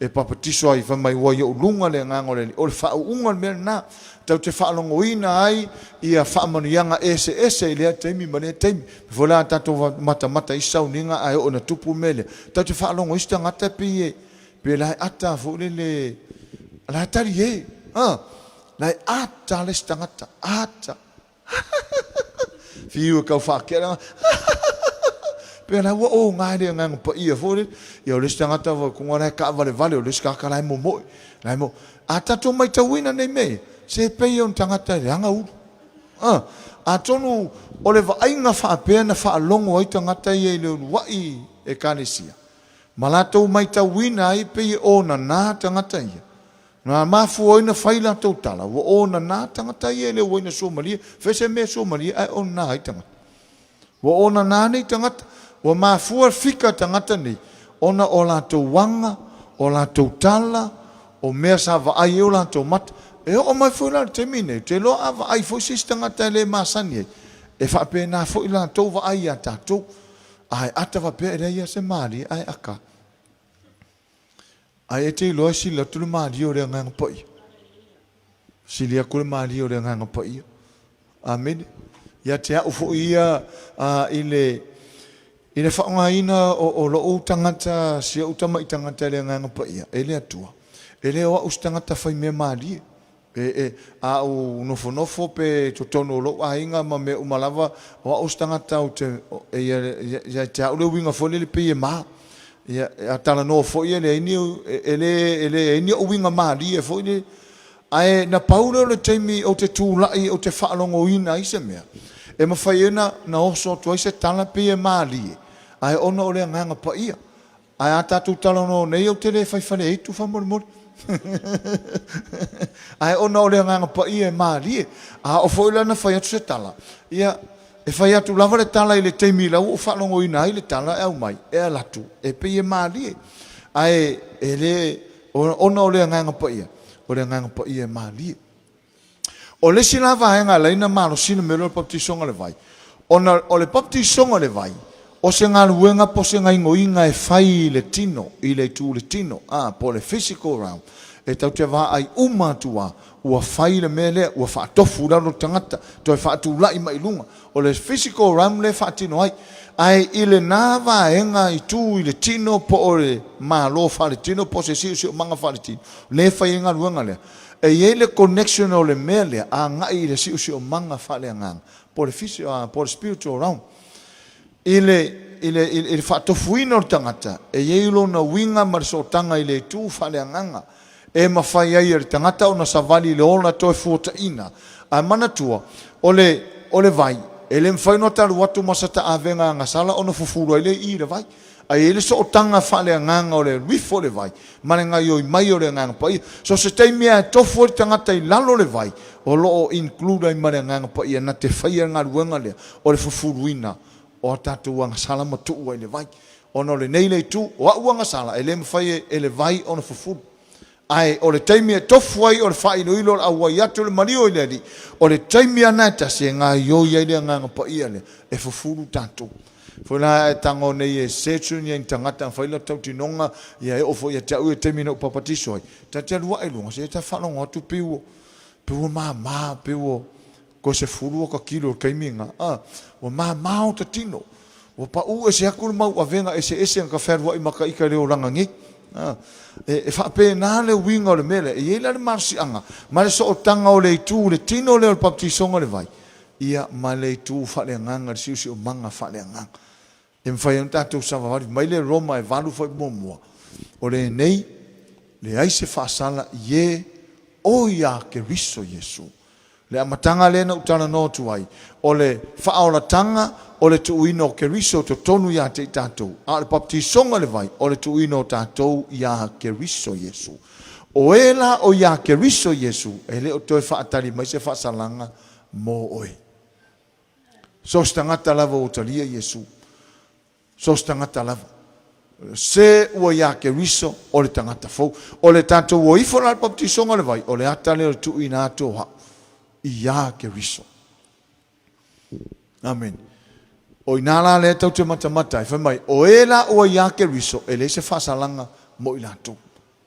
E papatiso ai, fai mai, ua i ou luga le Agaga o le Alii. O le faauuga o le mea lena, tatou te faalogoina ai ia faamanuiaga eseese i lea taimi ma lea taimi. E foi la a tatou matamata i isi sauniga ae oo ina tupu le mea lea, tatou te faalogo i isi tagata pei e, pei la e ata foi lele, la e talie, a, la e ata le isi tagata, ata. Fiu e kau whaakea langa. Pea la ua o ngā le ngā pa ia fo le. Ia o le isi tagata wa ko ngā ka vale vale o le isi tagata la e momoe. La e mo. A tatou maitauina nei mea ia, se pei o ni tagata e leaga ulu. A, atonu o le vaaiga faapea na faalogo ai tagata ia i le uluai Ekalesia, ma latou maitauina ai pei e onana tagata ia. Na mafua ai na fai latou tala, ua onana tagata ia e le uaina suamalie, fai se mea suamalie ae onana ai tagata. Ua onana nei tagata, ua mafua fika tagata nei, ona o latou aga, o latou tala, o mea sa vaai ai o latou mata. E oo mai foi la i le taimi nei, ou te iloa a vaai foi se isi tagata e le masani ai, e faapena foi latou vaai ia tatou. Ae ata faapea e leai lava se malie, ae aka. Ae e te iloa e sili atu le malie o le Agaga Paia. Sili atu le malie o le Agaga Paia. Amene. Ia te au foi ia a, i le i le faaaogaina o, o lou tagata, si ou tamai tagata i le Agaga Paia, e le Atua. E le o au se tagata fai mea malie. E, e, a ou nofonofo pe totonu o lou aiga ma mea uma lava, o au se tagata ou te, e, ia, ia, ia te au le uiga foi lele pei e ma. Ia, a talanoa foi e leai ni, e, le, e leai ni o'u uiga malie foi lele. Ae na pau lea o le taimi ou te tulai ou te faalogoina ai se mea, e mafai ai ona, na oso atu ai se tala pei e malie, ae ona o le Agaga Paia. Ae a tatou talanoa nei ou te le fai faleaitu faamolemole. Ae ona o le Agaga Paia e malie. A oo foi la na fai atu se tala, ia, e fai atu lava le tala i le taimi la ua ou faalogoina ai le tala e aumai, e alu atu, e pei e malie. Ae e le, ona o le Agaga Paia, o le Agaga Paia e malie. O le isi la vaega e ala ai ona malosi le mea lea o le papatisoga o le vai, ona o le papatisoga o le vai, o se galuega po o se gaoioiga e fai i le tino, i le itu o le tino, a, po o le physical realm, e tatou te vaai uma atu lava, ua fai le mea lea, ua faatofu i lalo le tagata, toe faatulai mai i luga. O le physical realm lea e faatino ai. Ae i lena vaega itu i le tino po o le malo faaletino po o se siosiomaga faaletino, lea e fai ai galuega lea. E i ai le connection o le mea lea agai i le siosiomaga faaleagaga po o le po o le spiritual realm. I le, i le, i le faatofuina o le tagata, e i ai lona uiga ma le sootaga i le itu faaleagaga. E mafai ai e le tagata ona savali i le ola toe fuataina. Ae manatua, o le, o le vai, e le mafai ona talu atu ma se taavega agasala ona fufulu ai lea i i le vai. Ae i ai le sootaga faaleagaga o le alu ifo o le vai ma le gaoioi mai o le Agaga Paia. So o se taimi lava e tofu ai le tagata i lalo o le vai, o lo o include ai ma le Agaga Paia na te faia le galuega lea o le fufuluina o a tatou agasala ma tuu ai i le vai. Ona o lenei le itu, o au agasala e le mafai e le vai ona fufulu. Ae o le taimi e tofu ai o le faailoilo o le auai atu o le maliu i le Alii, o le taimi lava lena e tasi e gaoioi ai le Agaga Paia lea e fufulu tatou. Foi la e tago nei e search ni tagata na fai la tautinoga, ia e oo foi ia te au i le taimi na ou papatiso ai, ta te alu ae i luga, se ta faalogo atu pei ua, pei ua mama, pei ua Koe 10 o ka kilo i le taimi lena. A, ua mama o ta tino. Ua paʻū ese atu le mau avega eseese na ka fealuaʻi ma ka ika i le olaga nei. A, e, e faapena le uiga o le mea lea. E i ai la le malosiaga ma le sootaga o le itu i le tino lea o le papatisoga o le vai, ia, ma le itu faaleagaga, le siosiomaga faaleagaga. E mafai ai ona tatou savavali mai le Roma e 8 foi muamua, o lenei, leai se faasala i e o iā Keriso Iesu. Le amataga lea na ou talanoa atu ai, o le faaolataga o le tuuina o Keriso i totonu ia te i tatou, a o le papatisoga i le vai, o le tuuina o tatou iā Keriso Iesu. O e la o iā Keriso Iesu, e le o toe faatali mai se faasalaga mo oe. So se tagata lava ua talia Iesu. So se tagata lava. Se ua iā Keriso o le tagata fou. O le tatou o ifo la i le papatisoga o le vai, o le ata lea o le tuuina atu o au iā Keriso. Amene. O i nā la lea tatou te matamata ai, fai mai, o e la ua iā Keriso, e leai se faasalaga mo i latou.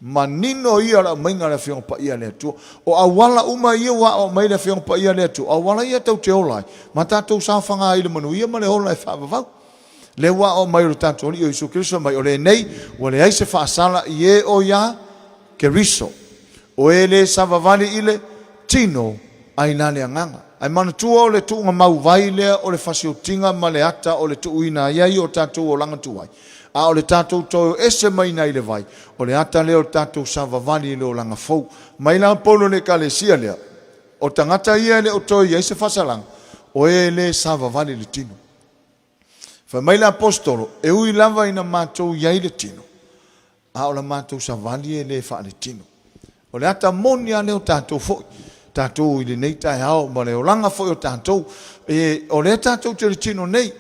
Manino ia o le aumaiga a le Afioga Paia a le Atua. O auala uma ia ua aoao mai le Afioga Paia a le Atua, o auala ia tatou te ola ai, ma tatou saofaga ai i le manuia ma le ola e faavavau. Lea ua aoao mai o le tatou Alii o Iesu Keriso mai, o lenei ua leai se faasala i e o iā Keriso. O e le savavali i le tino ai la le agaga. Ae manatua o le tuuga mau vai lea o le fasiotiga ma le ata o le tuuina ai ai o tatou olaga tuai, a o le tatou toe ese mai na i le vai, o le ata lea o le tatou savavali i le olaga fou. Mai la Paulo i le Ekalesia lea, o tagata ia e le o toe i ai se faasalaga, o e le savavali i le tino. Fai mai le Aposetolo, E ui lava ina matou i ai le tino, a o la matou savali e le faaletino. O le ata moni lava lea o tatou foi, tatou i lenei taeao ma le olaga foi o tatou, e, o lea tatou te letino nei,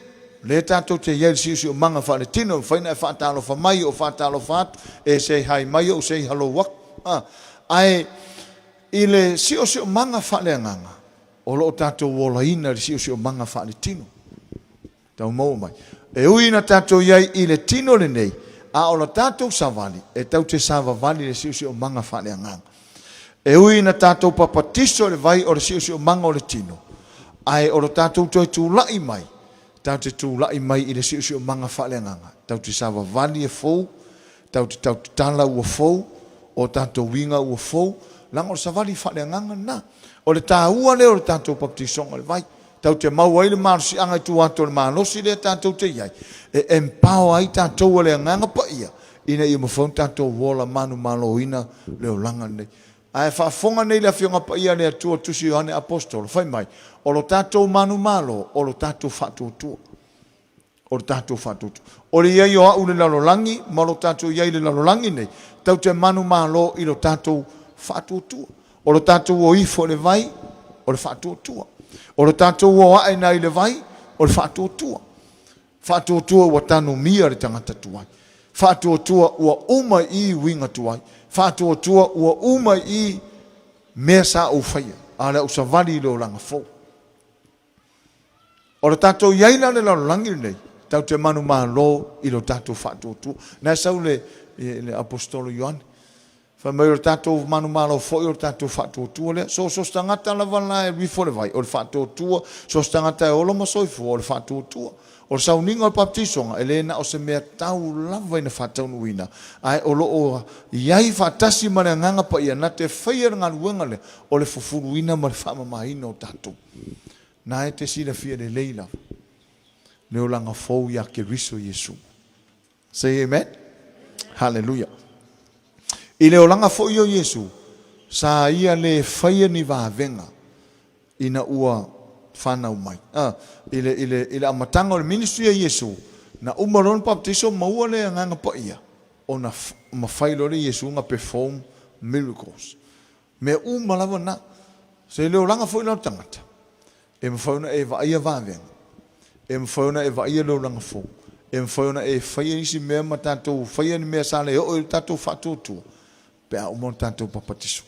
o lea tatou te i ai i le siosiomaga faaletino, e mafai ona e faatalofa mai, ou faatalofa atu, e say hi mai, ou say hello atu. A, ae i le siosiomaga faaleagaga, o lo o tatou olaina i le siosiomaga faaletino. Tau maua mai. E ui ina tatou i ai i le tino lenei, a o la tatou savali, e tau te savavali i le siosiomaga faaleagaga. E ui ina tatou papatiso i le vai o le siosiomaga o le tino, ae o lo tatou toe tulai mai, tatou te tulai mai i le siosiomaga faaleagaga, tatou te savavali e fou, tatou te tau tatala ua fou, o tatou uiga ua fou, leaga o le savali faaleagaga lena. O le taua lea o le tatou papatisoga i le vai. Tatou te maua ai le malosiaga i tua atu o le malosi lea tatou te i ai, e empower ai tatou e le Agaga Paia ina ia mafai ona tatou ola manumaloina le olaga lenei. Ae faafofoga nei le Afioga Paia a le Atua Tusi Ioane Aposetolo, fai mai, O lo tatou manumalo, o lo tatou faatuatua. O lo tatou faatuatua. O le i ai o au i le lalolagi ma lo tatou i ai i le lalolagi nei, tatou te manumalo i lo tatou faatuatua. O lo tatou o ifo i le vai, o le faatuatua. O lo tatou o ae na i le vai, o le faatuatua. Faatuatua ua tanumia le tagata tuai. Faatuatua ua uma i i uiga tuai. Faatuatua ua uma i i mea sa ou faia, a o le a ou savali i le olaga fou. O le tatou i ai la i le lalolagi lenei, tatou te manumalo i lo tatou faatuatua. Na e sau le, le Aposetolo Ioane, fai mai o le tatou manumalo foi o le tatou faatuatua lea. So, so se tagata lava la e alu ifo i le vai, o le faatuatua, so se tagata e ola ma soifua, o le faatuatua. O le sauniga o le papatisoga, e le na o se mea tau lava ina faataunuuina, ae o lo o i ai faatasi ma le Agaga Paia na te faia le galuega lea o le fufuluina ma le faamamaina o tatou. Na e te silafia lelei lava le olaga fou iā Keriso Iesu. Say amen. Hallelujah. I le olaga foi o Iesu, sa ia le faia ni vavega ina ua fanau mai. A, i le, i le, i le amataga o le ministry a Iesu, na uma loa ona baptiso maua le Agaga Paia, ona mafai loa lea e Iesu ona perform miracles. Mea uma lava na. So i le olaga foi la o le tagata, e mafai ona e vaaia vavega, e mafai ona e vaaia le olaga fou, e mafai ona e faia isi mea ma tatou faia ni mea sa le oo i le tatou faatuatua pe a uma ona tatou papatiso.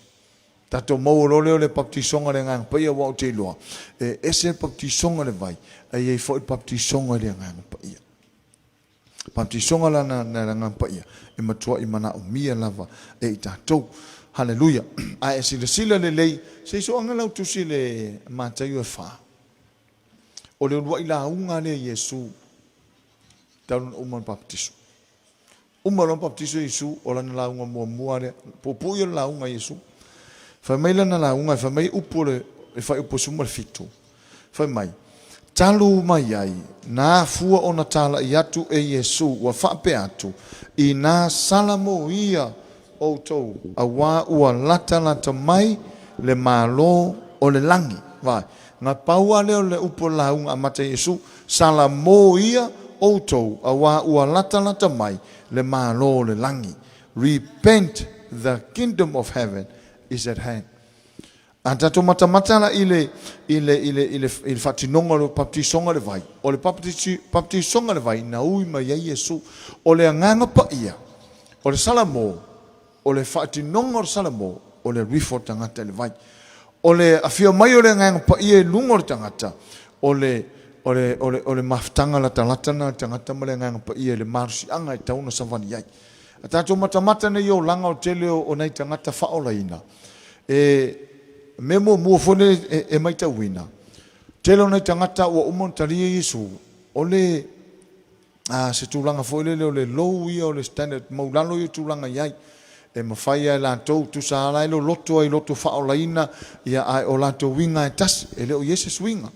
Tatou maua loa lea o le baptisoga i le Agaga Paia aua ou te iloa e ese le baptisoga i le vai ae i ai foi le baptisoga i le Agaga Paia. Baptisoga la na le Agaga Paia e matuai manaomia lava e i tatou. Haleluia! Ae silasila lelei, se i soaga lau tusi i le Mataio e fa. O le uluai lauga lea a Iesu talu ona uma ona baptiso. Uma loa ona baptiso Iesu, o lana lauga muamua lea. Puupuu ia o le lauga a Iesu. Fai mai lana lauga, fai mai upu o le fuaiupu 17. Fai mai, Talu mai ai, na afua ona talai atu e Iesu, ua faapea atu, Inā sala moia outou, auā ua latalata mai le Malo o le lagi. Vai, na pau lava lea o le upu o le lauga amata a Iesu, Sala moia outou, auā ua latalata mai le Malo o le lagi. Repent, the kingdom of heaven is at hand. A tatou matamata la i le, i le, i le, i le, i le faatinoga o le baptisoga i le vai, o le baptisoga i le vai na ui mai ai Iesu. O le Agaga Paia, o le Salamo, o le faatinoga o le Salamo, o le alu ifo o le tagata i le vai. O le afio mai o le Agaga Paia i luga o le tagata, o le, o le, o le, o le mafutaga latalata lena a le tagata ma le Agaga Paia i le malosiaga e tatau ona savali ai. A tatou matamata nei i olaga o le tele o nai tagata faaolaina, E mea muamua foi lea e matauina, tele o nai tagata ua uma ona talia Iesu, o le a, se tulaga foi lele o le low ia o le standard, maulalo ia o tulaga i ai. E mafai lava e latou, tusa lava la e loloto ai loto faaolaina, ia ae o latou uiga e tasi, e le o i ai se suiga.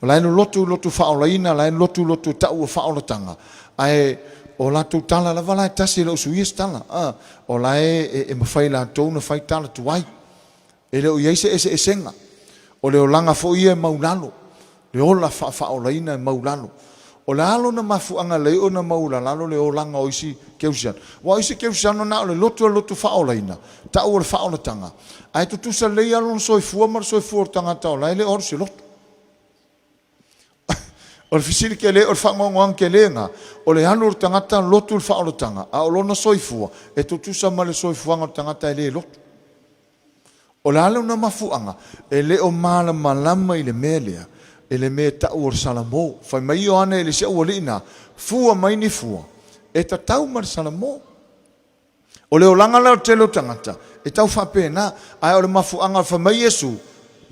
O la e loloto i loto faaolaina, o la e loloto i loto tau o faaolataga, ae o latou tala lava la e tasi, e le o suia se tala. A, o la e, e mafai e latou ona fai tala tuai. E le o i ai se eseesega. O le olaga foi ia e maulalo, le ola faafaaolaina e maulalo. O le a lona mafuaaga lelei ona maualalalo le olaga o isi kerisiano? Aua o isi kerisiano na o le lotu o le lotu faaolaina, tau o le faaolataga, ae tutusa lelei lava lona soifua ma le soifua o le tagata o la e le o alu i se lotu. O le fesili tele, o le faanoanoaga tele lena, o le alu o le tagata lotu i le faaolataga, a o lona soifua e tutusa ma le soifuaga o le tagata e le lotu. O le a lona mafuaaga? E le o malamalama i le mea lea, i le mea e tau o le Salamo. Fai mai Ioane i le isi aualii na, Fua mai ni fua, e tatau ma le Salamo. O le olaga la o le tele o tagata, e tau faapena, ae o le mafuaaga fai mai Iesu,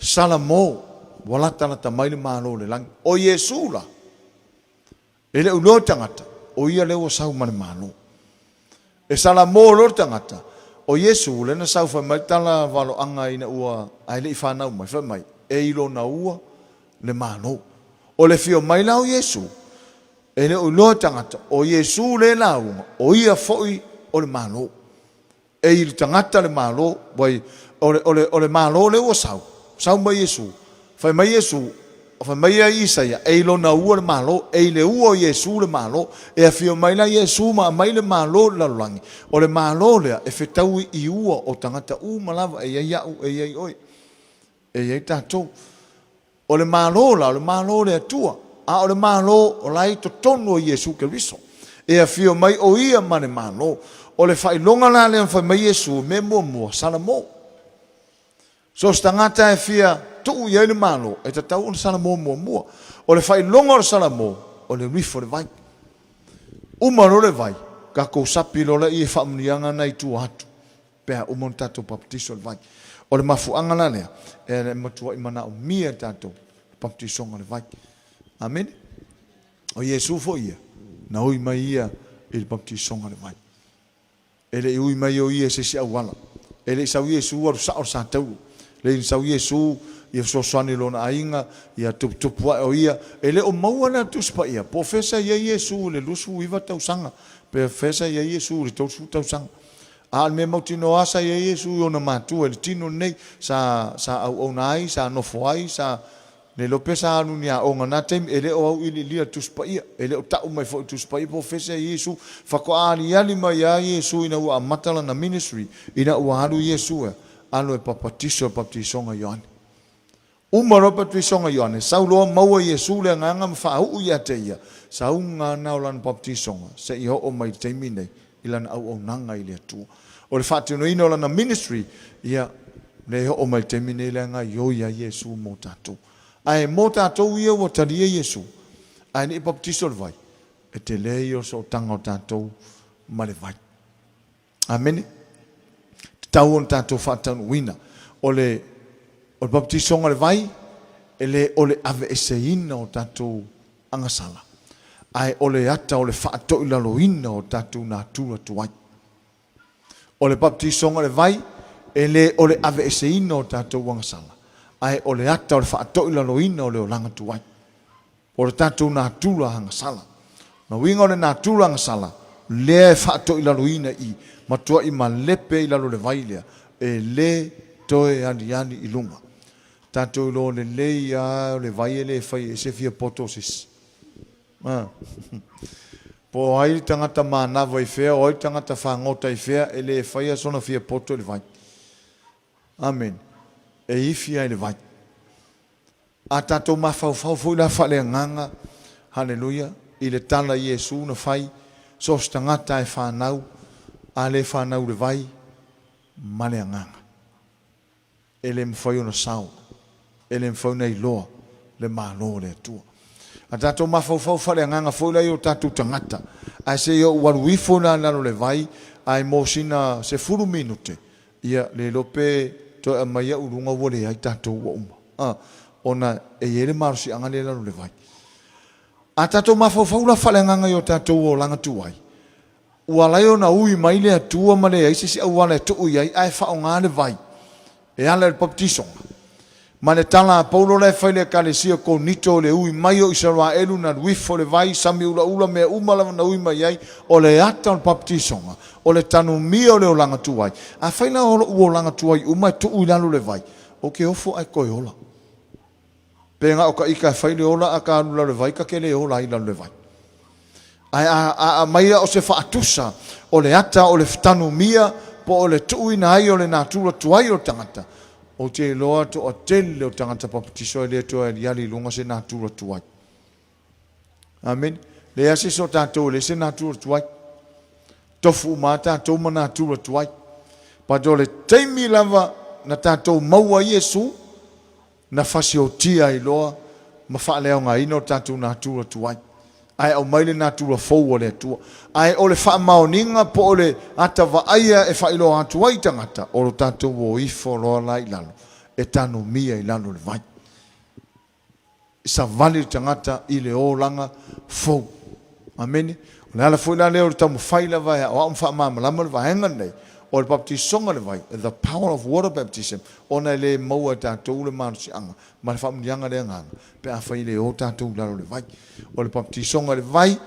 Salamo, ua latalata mai le Malo o le lagi. O Iesu la, e le o iloa e tagata, o ia lea ua sau ma le Malo. E Salamo loa le tagata, o Iesu lea na sau fai mai le tala valoaga ina ua ae le i fanau mai, fai mai, e i lona ua le Malo. O le afio mai la o Iesu, E le o iloa e tagata, o Iesu lea e lauga, o ia foi o le Malo. E i le tagata le Malo, wai, o le, o le, o le Malo lea ua sau, sau mai Iesu, fai mai Iesu, fai mai ia Isaia, e i lona ua le Malo, e i le ua o Iesu le Malo. E afio mai la Iesu ma aumai le Malo i le lalolagi. O le Malo lea e fetaui i ua o tagata uma lava, e i ai au, e i ai oe, e i ai tatou. O le Malo la, o le Malo o le Atua, a o le Malo o la e i totonu o Iesu Keriso. E afio mai o Ia ma le Malo. O le faailoga la lea na fai mai Iesu, mea muamua, Salamo. So o se tagata e fia tuu i ai le Malo, e tatau ona Salamo muamua. O le faailoga o le Salamo, o le rifo o le vai. Uma loa le vai, tatou sapi loa lea i faamanuiaga na i tua atu. Pe a uma ona tatou baptiso i le vai. O le mafuaaga la lea, e matuai manaomia e tatou le baptisoga i le vai. Amene. O Iesu foi ia, na ui mai ia i le baptisoga i le vai. E le i ui mai o ia i se isi auala. E le i sau Iesu alu sao i le satauro. E le i sau Iesu ia fesoasoani i lona aiga, ia tuputupu ae o ia. E le o maua la le Tusi Paia, po o fea sa i ai Iesu i le 29 tausaga, pe o fea sa i ai Iesu i le 30 tausaga. A o le mea mautinoa lava sa i ai Iesu i ona matua i le tino lenei, sa, sa auauna ai, sa nofo ai, sa le iloa pe sa alu i ni aoga i na taimi, e le o auiliilia i le Tusi Paia, e le o tau mai foi i le Tusi Paia po o fea se Iesu. Faatoa aliali mai lava Iesu ina ua amata lana ministry, ina ua alu Iesu e alu e papatiso i le papatisoga a Ioane. Uma loa le baptisoga a Ioane, sau loa maua e Iesu le Agaga ma faauu ia te ia, sauga na o lana baptisoga seia oo mai i le taimi nei i lana auaunaga i le Atua. O le faatinoina o lana ministry, ia, lea e oo mai i le taimi nei lea gaioi ai Iesu mo tatou. Ae mo tatou ia ua talia Iesu, ae le i baptiso i le vai, e tele ia o le sootaga o tatou ma le vai. Amene. Tatau ona tatou faataunuuina. O le o le baptisoga o le vai, e le o le aveeseina o tatou agasala, ae o le ata o le faatoilaloina o tatou natura tuai. O le baptisoga o le vai, e le o le aveeseina o tatou agasala, ae o le ata o le faatoilaloina o le olaga tuai. O le tatou natura agasala. O le uiga o le natura agasala, lea e faatoilaloina i, matuai malepe i lalo o le vai lea, e le toe aliali i luga. Tatou iloa lelei lava o le vai e le fai e ese fia poto o se isi. A. Po o ai le tagata manava i fea, o ai le tagata fagota i fea, e le faia sona fia poto i le vai. Amene. E ifi lava i le vai. A tatou mafaufau foi la faaleagaga, haleluia, i le tala i Iesu na fai, So o se tagata e fanau, a le fanau i le vai ma le Agaga, e le mafai ona sao, e le mafai ona iloa le Malo o le Atua. A tatou mafaufau faaleagaga foi la i o tatou tagata, ae se i ou alu ifo la i lalo o le vai, ae mo sina 10 minute, Ia, le iloa pe toe aumai au i luga ua leai tatou ua uma. A, ona e i ai le malosiaga lea i lalo o le vai. A tatou mafaufau la faaleagaga i o tatou olaga tuai, ua ala ai ona ui mai le Atua ma leai se isi auala e tuu i ai ae faaaoga le vai e ala i le papatisoga. Ma le tala a Paulo la e fai i le Ekalesia o Korinito o le ui mai o Isaraelu na alu ifo le vai, sami ulaula, mea uma lava na ui mai ai, o le ata o le papatisoga, o le tanumia o le olaga tuai. Afai la o lou olaga tuai uma e tuu i lalo le vai, ou te ofo ae toe ola. Pe na o ka ika e fai le ola a ka alu i lalo le vai, ta te le ola ai i lalo le vai. Ae a, a aumai o se faatusa o le ata o le tanumia po o le tuuina ai o le natura tuai o le tagata, ou te iloa toatele o tagata papatiso e le toe aliali i luga se natura tuai. Amene. Leai se isi o tatou e leai se natura tuai. Tofu uma lava tatou ma natura tuai. But o le taimi lava na tatou maua ai Iesu, na fasiotia ai loa ma faaleaogaina o tatou natura tuai, ae aumai le natura fou a le Atua. Ae o le faamaoniga po o le ata vaaia e faailoa atu ai i tagata, o lo tatou o ifo loa la i lalo, e tanumia i lalo o le vai. E savali le tagata i le olaga fou. Amene. O le ala foi la lea o le taumafai lava e aoao ma faamalamalama le vaega lenei o le baptisoga i le vai, the power of water baptism, ona e le maua e tatou le malosiaga ma le faamanuiaga a le Agaga pe afai e le o tatou i lalo o le vai. O le baptisoga i le vai,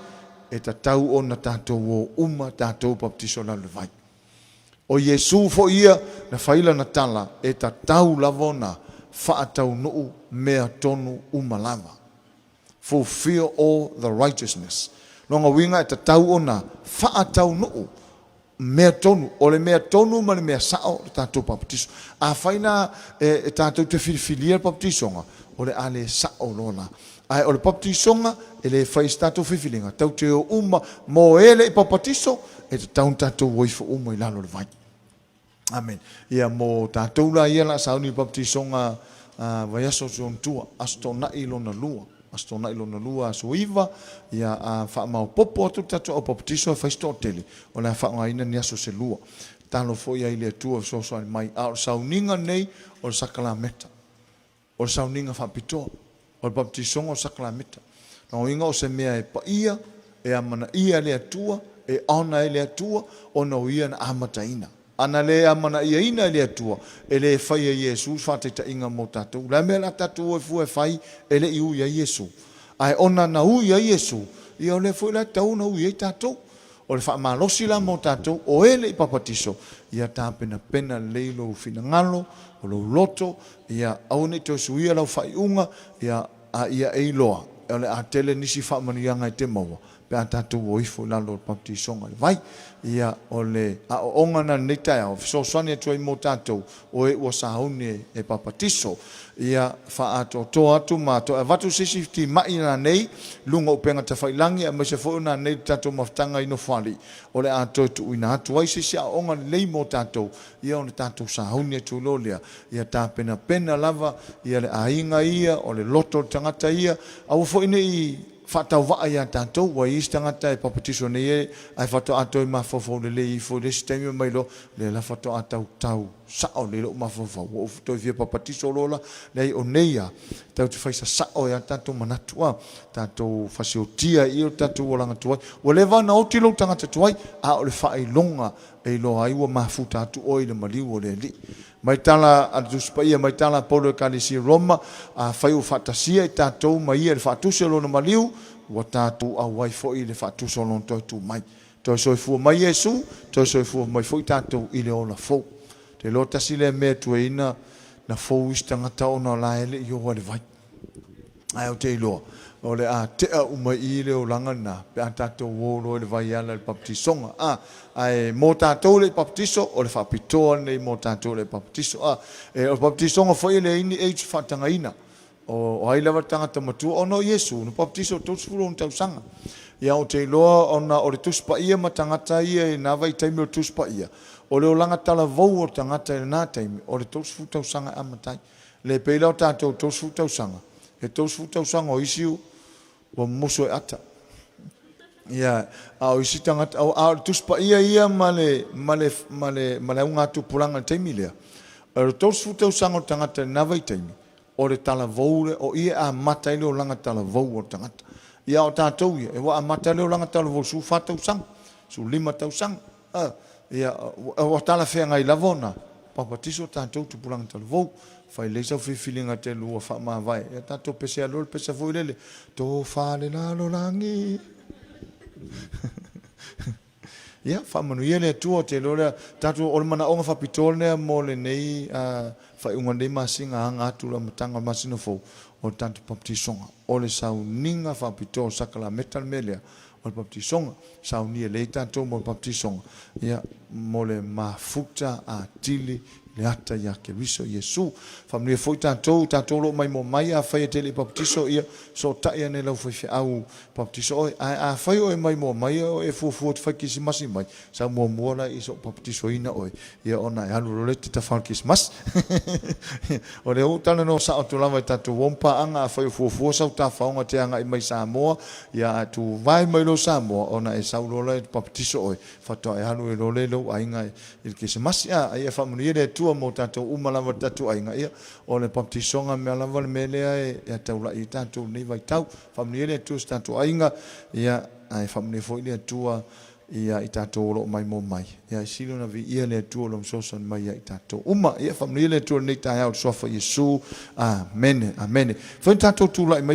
e tatau ona tatou o uma tatou baptiso i lalo o le vai. O Iesu foi ia na fai lana tala, e tatau lava ona faataunuu mea tonu uma lava. Fulfill all the righteousness. Lona uiga e tatau ona faataunuu mea tonu. O le mea tonu ma le mea sao le tatou papatiso. Afai la e tatou te filifilia le papatisoga, o le a le sao loa la. Ae o le papatisoga e le fai i se tatou filifiliga, tatou te o uma mo e le i papatiso, e tatau ona tatou o ifo uma i lalo o le vai. Amene. Ia, mo tatou la ia la sauni i baptisoga a vaiaso o si ona tua, Aso Toonai lona lua, Aso Toonai lona lua, aso 9, ia a faamaopopo atu le tatou au baptiso e fai se toatele, o le a faaaogaina ni aso se lua. Tatalo foi ai i le Atua e fesoasoani mai. A o le sauniga lenei, o le sakalameta. O le sauniga faapitoa, o le baptisoga o le sakalameta. Lona uiga o se mea e paia, e amanaia e le Atua, e honour ai le Atua, ona o Ia na amataina. A na le amanaiaina e le Atua, e le faia e Iesu se faataitaiga mo tatou. O le a mea o le a tatou o ai fua e fai e le i ui ai Iesu? Ae ona na ui ai Iesu, ia o lea foi la e tatau ona ui ai tatou. O le faamalosi la mo tatou o e le i papatiso, ia tapenapena lelei lou finagalo, o lou loto, ia aua ne i toe suia lau faaiuga, ia a ia e iloa o le a tele nisi faamanuiaga e te maua pe a tatou o ifo i lalo o le papatisoga i le vai. Ia, o le aoaoga lena i lenei taeao e fesoasoani atu ai mo tatou o e ua sauni e papatiso. Ia faaatoatoa atu ma toe avatu se isi timai nanei i luga o upega tafailagi aemaise foi o nanei i le tatou mafutaga i Nofoalii, o le a toe tuuina atu ai se isi aoaoga lelei mo tatou, ia ona tatou sauni atu loa lea, ia tapenapena lava ia le aiga ia, o le loto o le tagata ia, aua foi ne i faatauvaa ia tatou. Ua i ai isi tagata e papatiso nei ae faatoa toe mafaufau lelei ifo i le isi taimi mai loa, lea la faatoa tautau sa'o lelei lo'u mafaufau, ua ou toe fia papatiso loa la. Leai, o nei a tatou te fai sasa'o ai a tatou manatu, a tatou fasiotia ai i o tatou olaga tuai. Ua leva ona oti lou tagata tuai, a o le faailoga e iloa ai ua mafuta atu oe i le maliu o le Alii. Mai tala a le Tusi Paia, mai tala a Paulo i Ekalesia i Roma, Afai ua faatasia i tatou ma ia i le faatusa o lona maliu, ua tatou auai foi i le faatusa o lona toe tu mai. Toe soifua mai Iesu, toe soifua mai foi tatou i le ola fou. Te iloa tasi lea mea e tuaiina na fou isi tagata ona o la e le i oo i le vai. Ae ou te iloa, o le a tea uma i i le olaga lena pe a tatou o loa i le vai e ala i le papatisoga. A, ae mo tatou e le i papatiso, o le faapitoa lenei mo tatou e le i papatiso. A, e, o le papatisoga foi e leai ni age faatagaina. O, o ai lava le tagata matua, ona o Iesu, na papatiso i le 30 ona tausaga. Ia ou te iloa ona o le Tusi Paia ma tagata ia i na vaitaimi o le Tusi Paia, o le olaga talavou o le tagata i lena taimi, o le 30 tausaga e amata ai. Le pei la o tatou 30 tausaga, e 30 tausaga o isi ua mumusu e ata. Ia, a o isi tagata, a o le Tusi Paia ia ma le, ma le, ma le, ma le augatupulaga i le taimi lea, o le 30 tausaga o le tagata i lena vaitaimi, o le talavou lea, o i e amata ai le olaga talavou o le tagata. Ia a o tatou ia, ua amata le olaga talavou i le 14 tausaga, 15 tausaga. A, ia, ua talafeagai lava ona papatiso tatou tupulaga talavou. Fai lelei sau filifiliga te lua faamavae, ia tatou pese alu le pese foi lele, tofa le lalolagi. Ia, faamanuia le Atua, ou te iloa lea, tatou, o le manaoga faapitoa lea mo lenei faaiuga o lenei masina aga atu le amataga o le masina fou, o le tatou papatisoga. O le sauniga faapitoa o le sakalameta le mea lea, o le papatisoga. Saunia lelei tatou mo le papatisoga, ia, mo le mafuta atili le ata ia Keriso Iesu. Faamanuia foi tatou, tatou o lo o maimoa mai, afai e te le i papatiso, ia sootai ane lau faifeau papatiso oe. Ae afai o e maimoa mai o e fuafua e te fai kerisimasi mai, sau muamua la i so papatisoina oe, ia ona e alu loa lea e te tafa i le kerisimasi. O lea ua ou talanoa sao atu lava i tatou uo ma paaga, afai o fuafua sau tafaoga e te agai mai Samoa, ia ae tuvae mai loa Samoa, ona e sau loa lea e papatiso oe, faatoa e alu ai loa lea i lou aiga i le Kerisimasi. A ia faamanuia le Atua mo tatou uma lava le tatou aiga. Ia, o le papatisoga mea lava le mea lea e taulai ai tatou i lenei vaitau. Faamanuia le Atua i so tatou aiga, ia, ae faamanuia foi le Atua ia i tatou o lo o maimoa mai. Ia, e sili ona viia le Atua o Lona fesoasoani mai ia i tatou uma. Ia, faamanuia le Atua i lenei taeao i le Suafa o Iesu. Amene. Amene. Fai tatou tulai mai.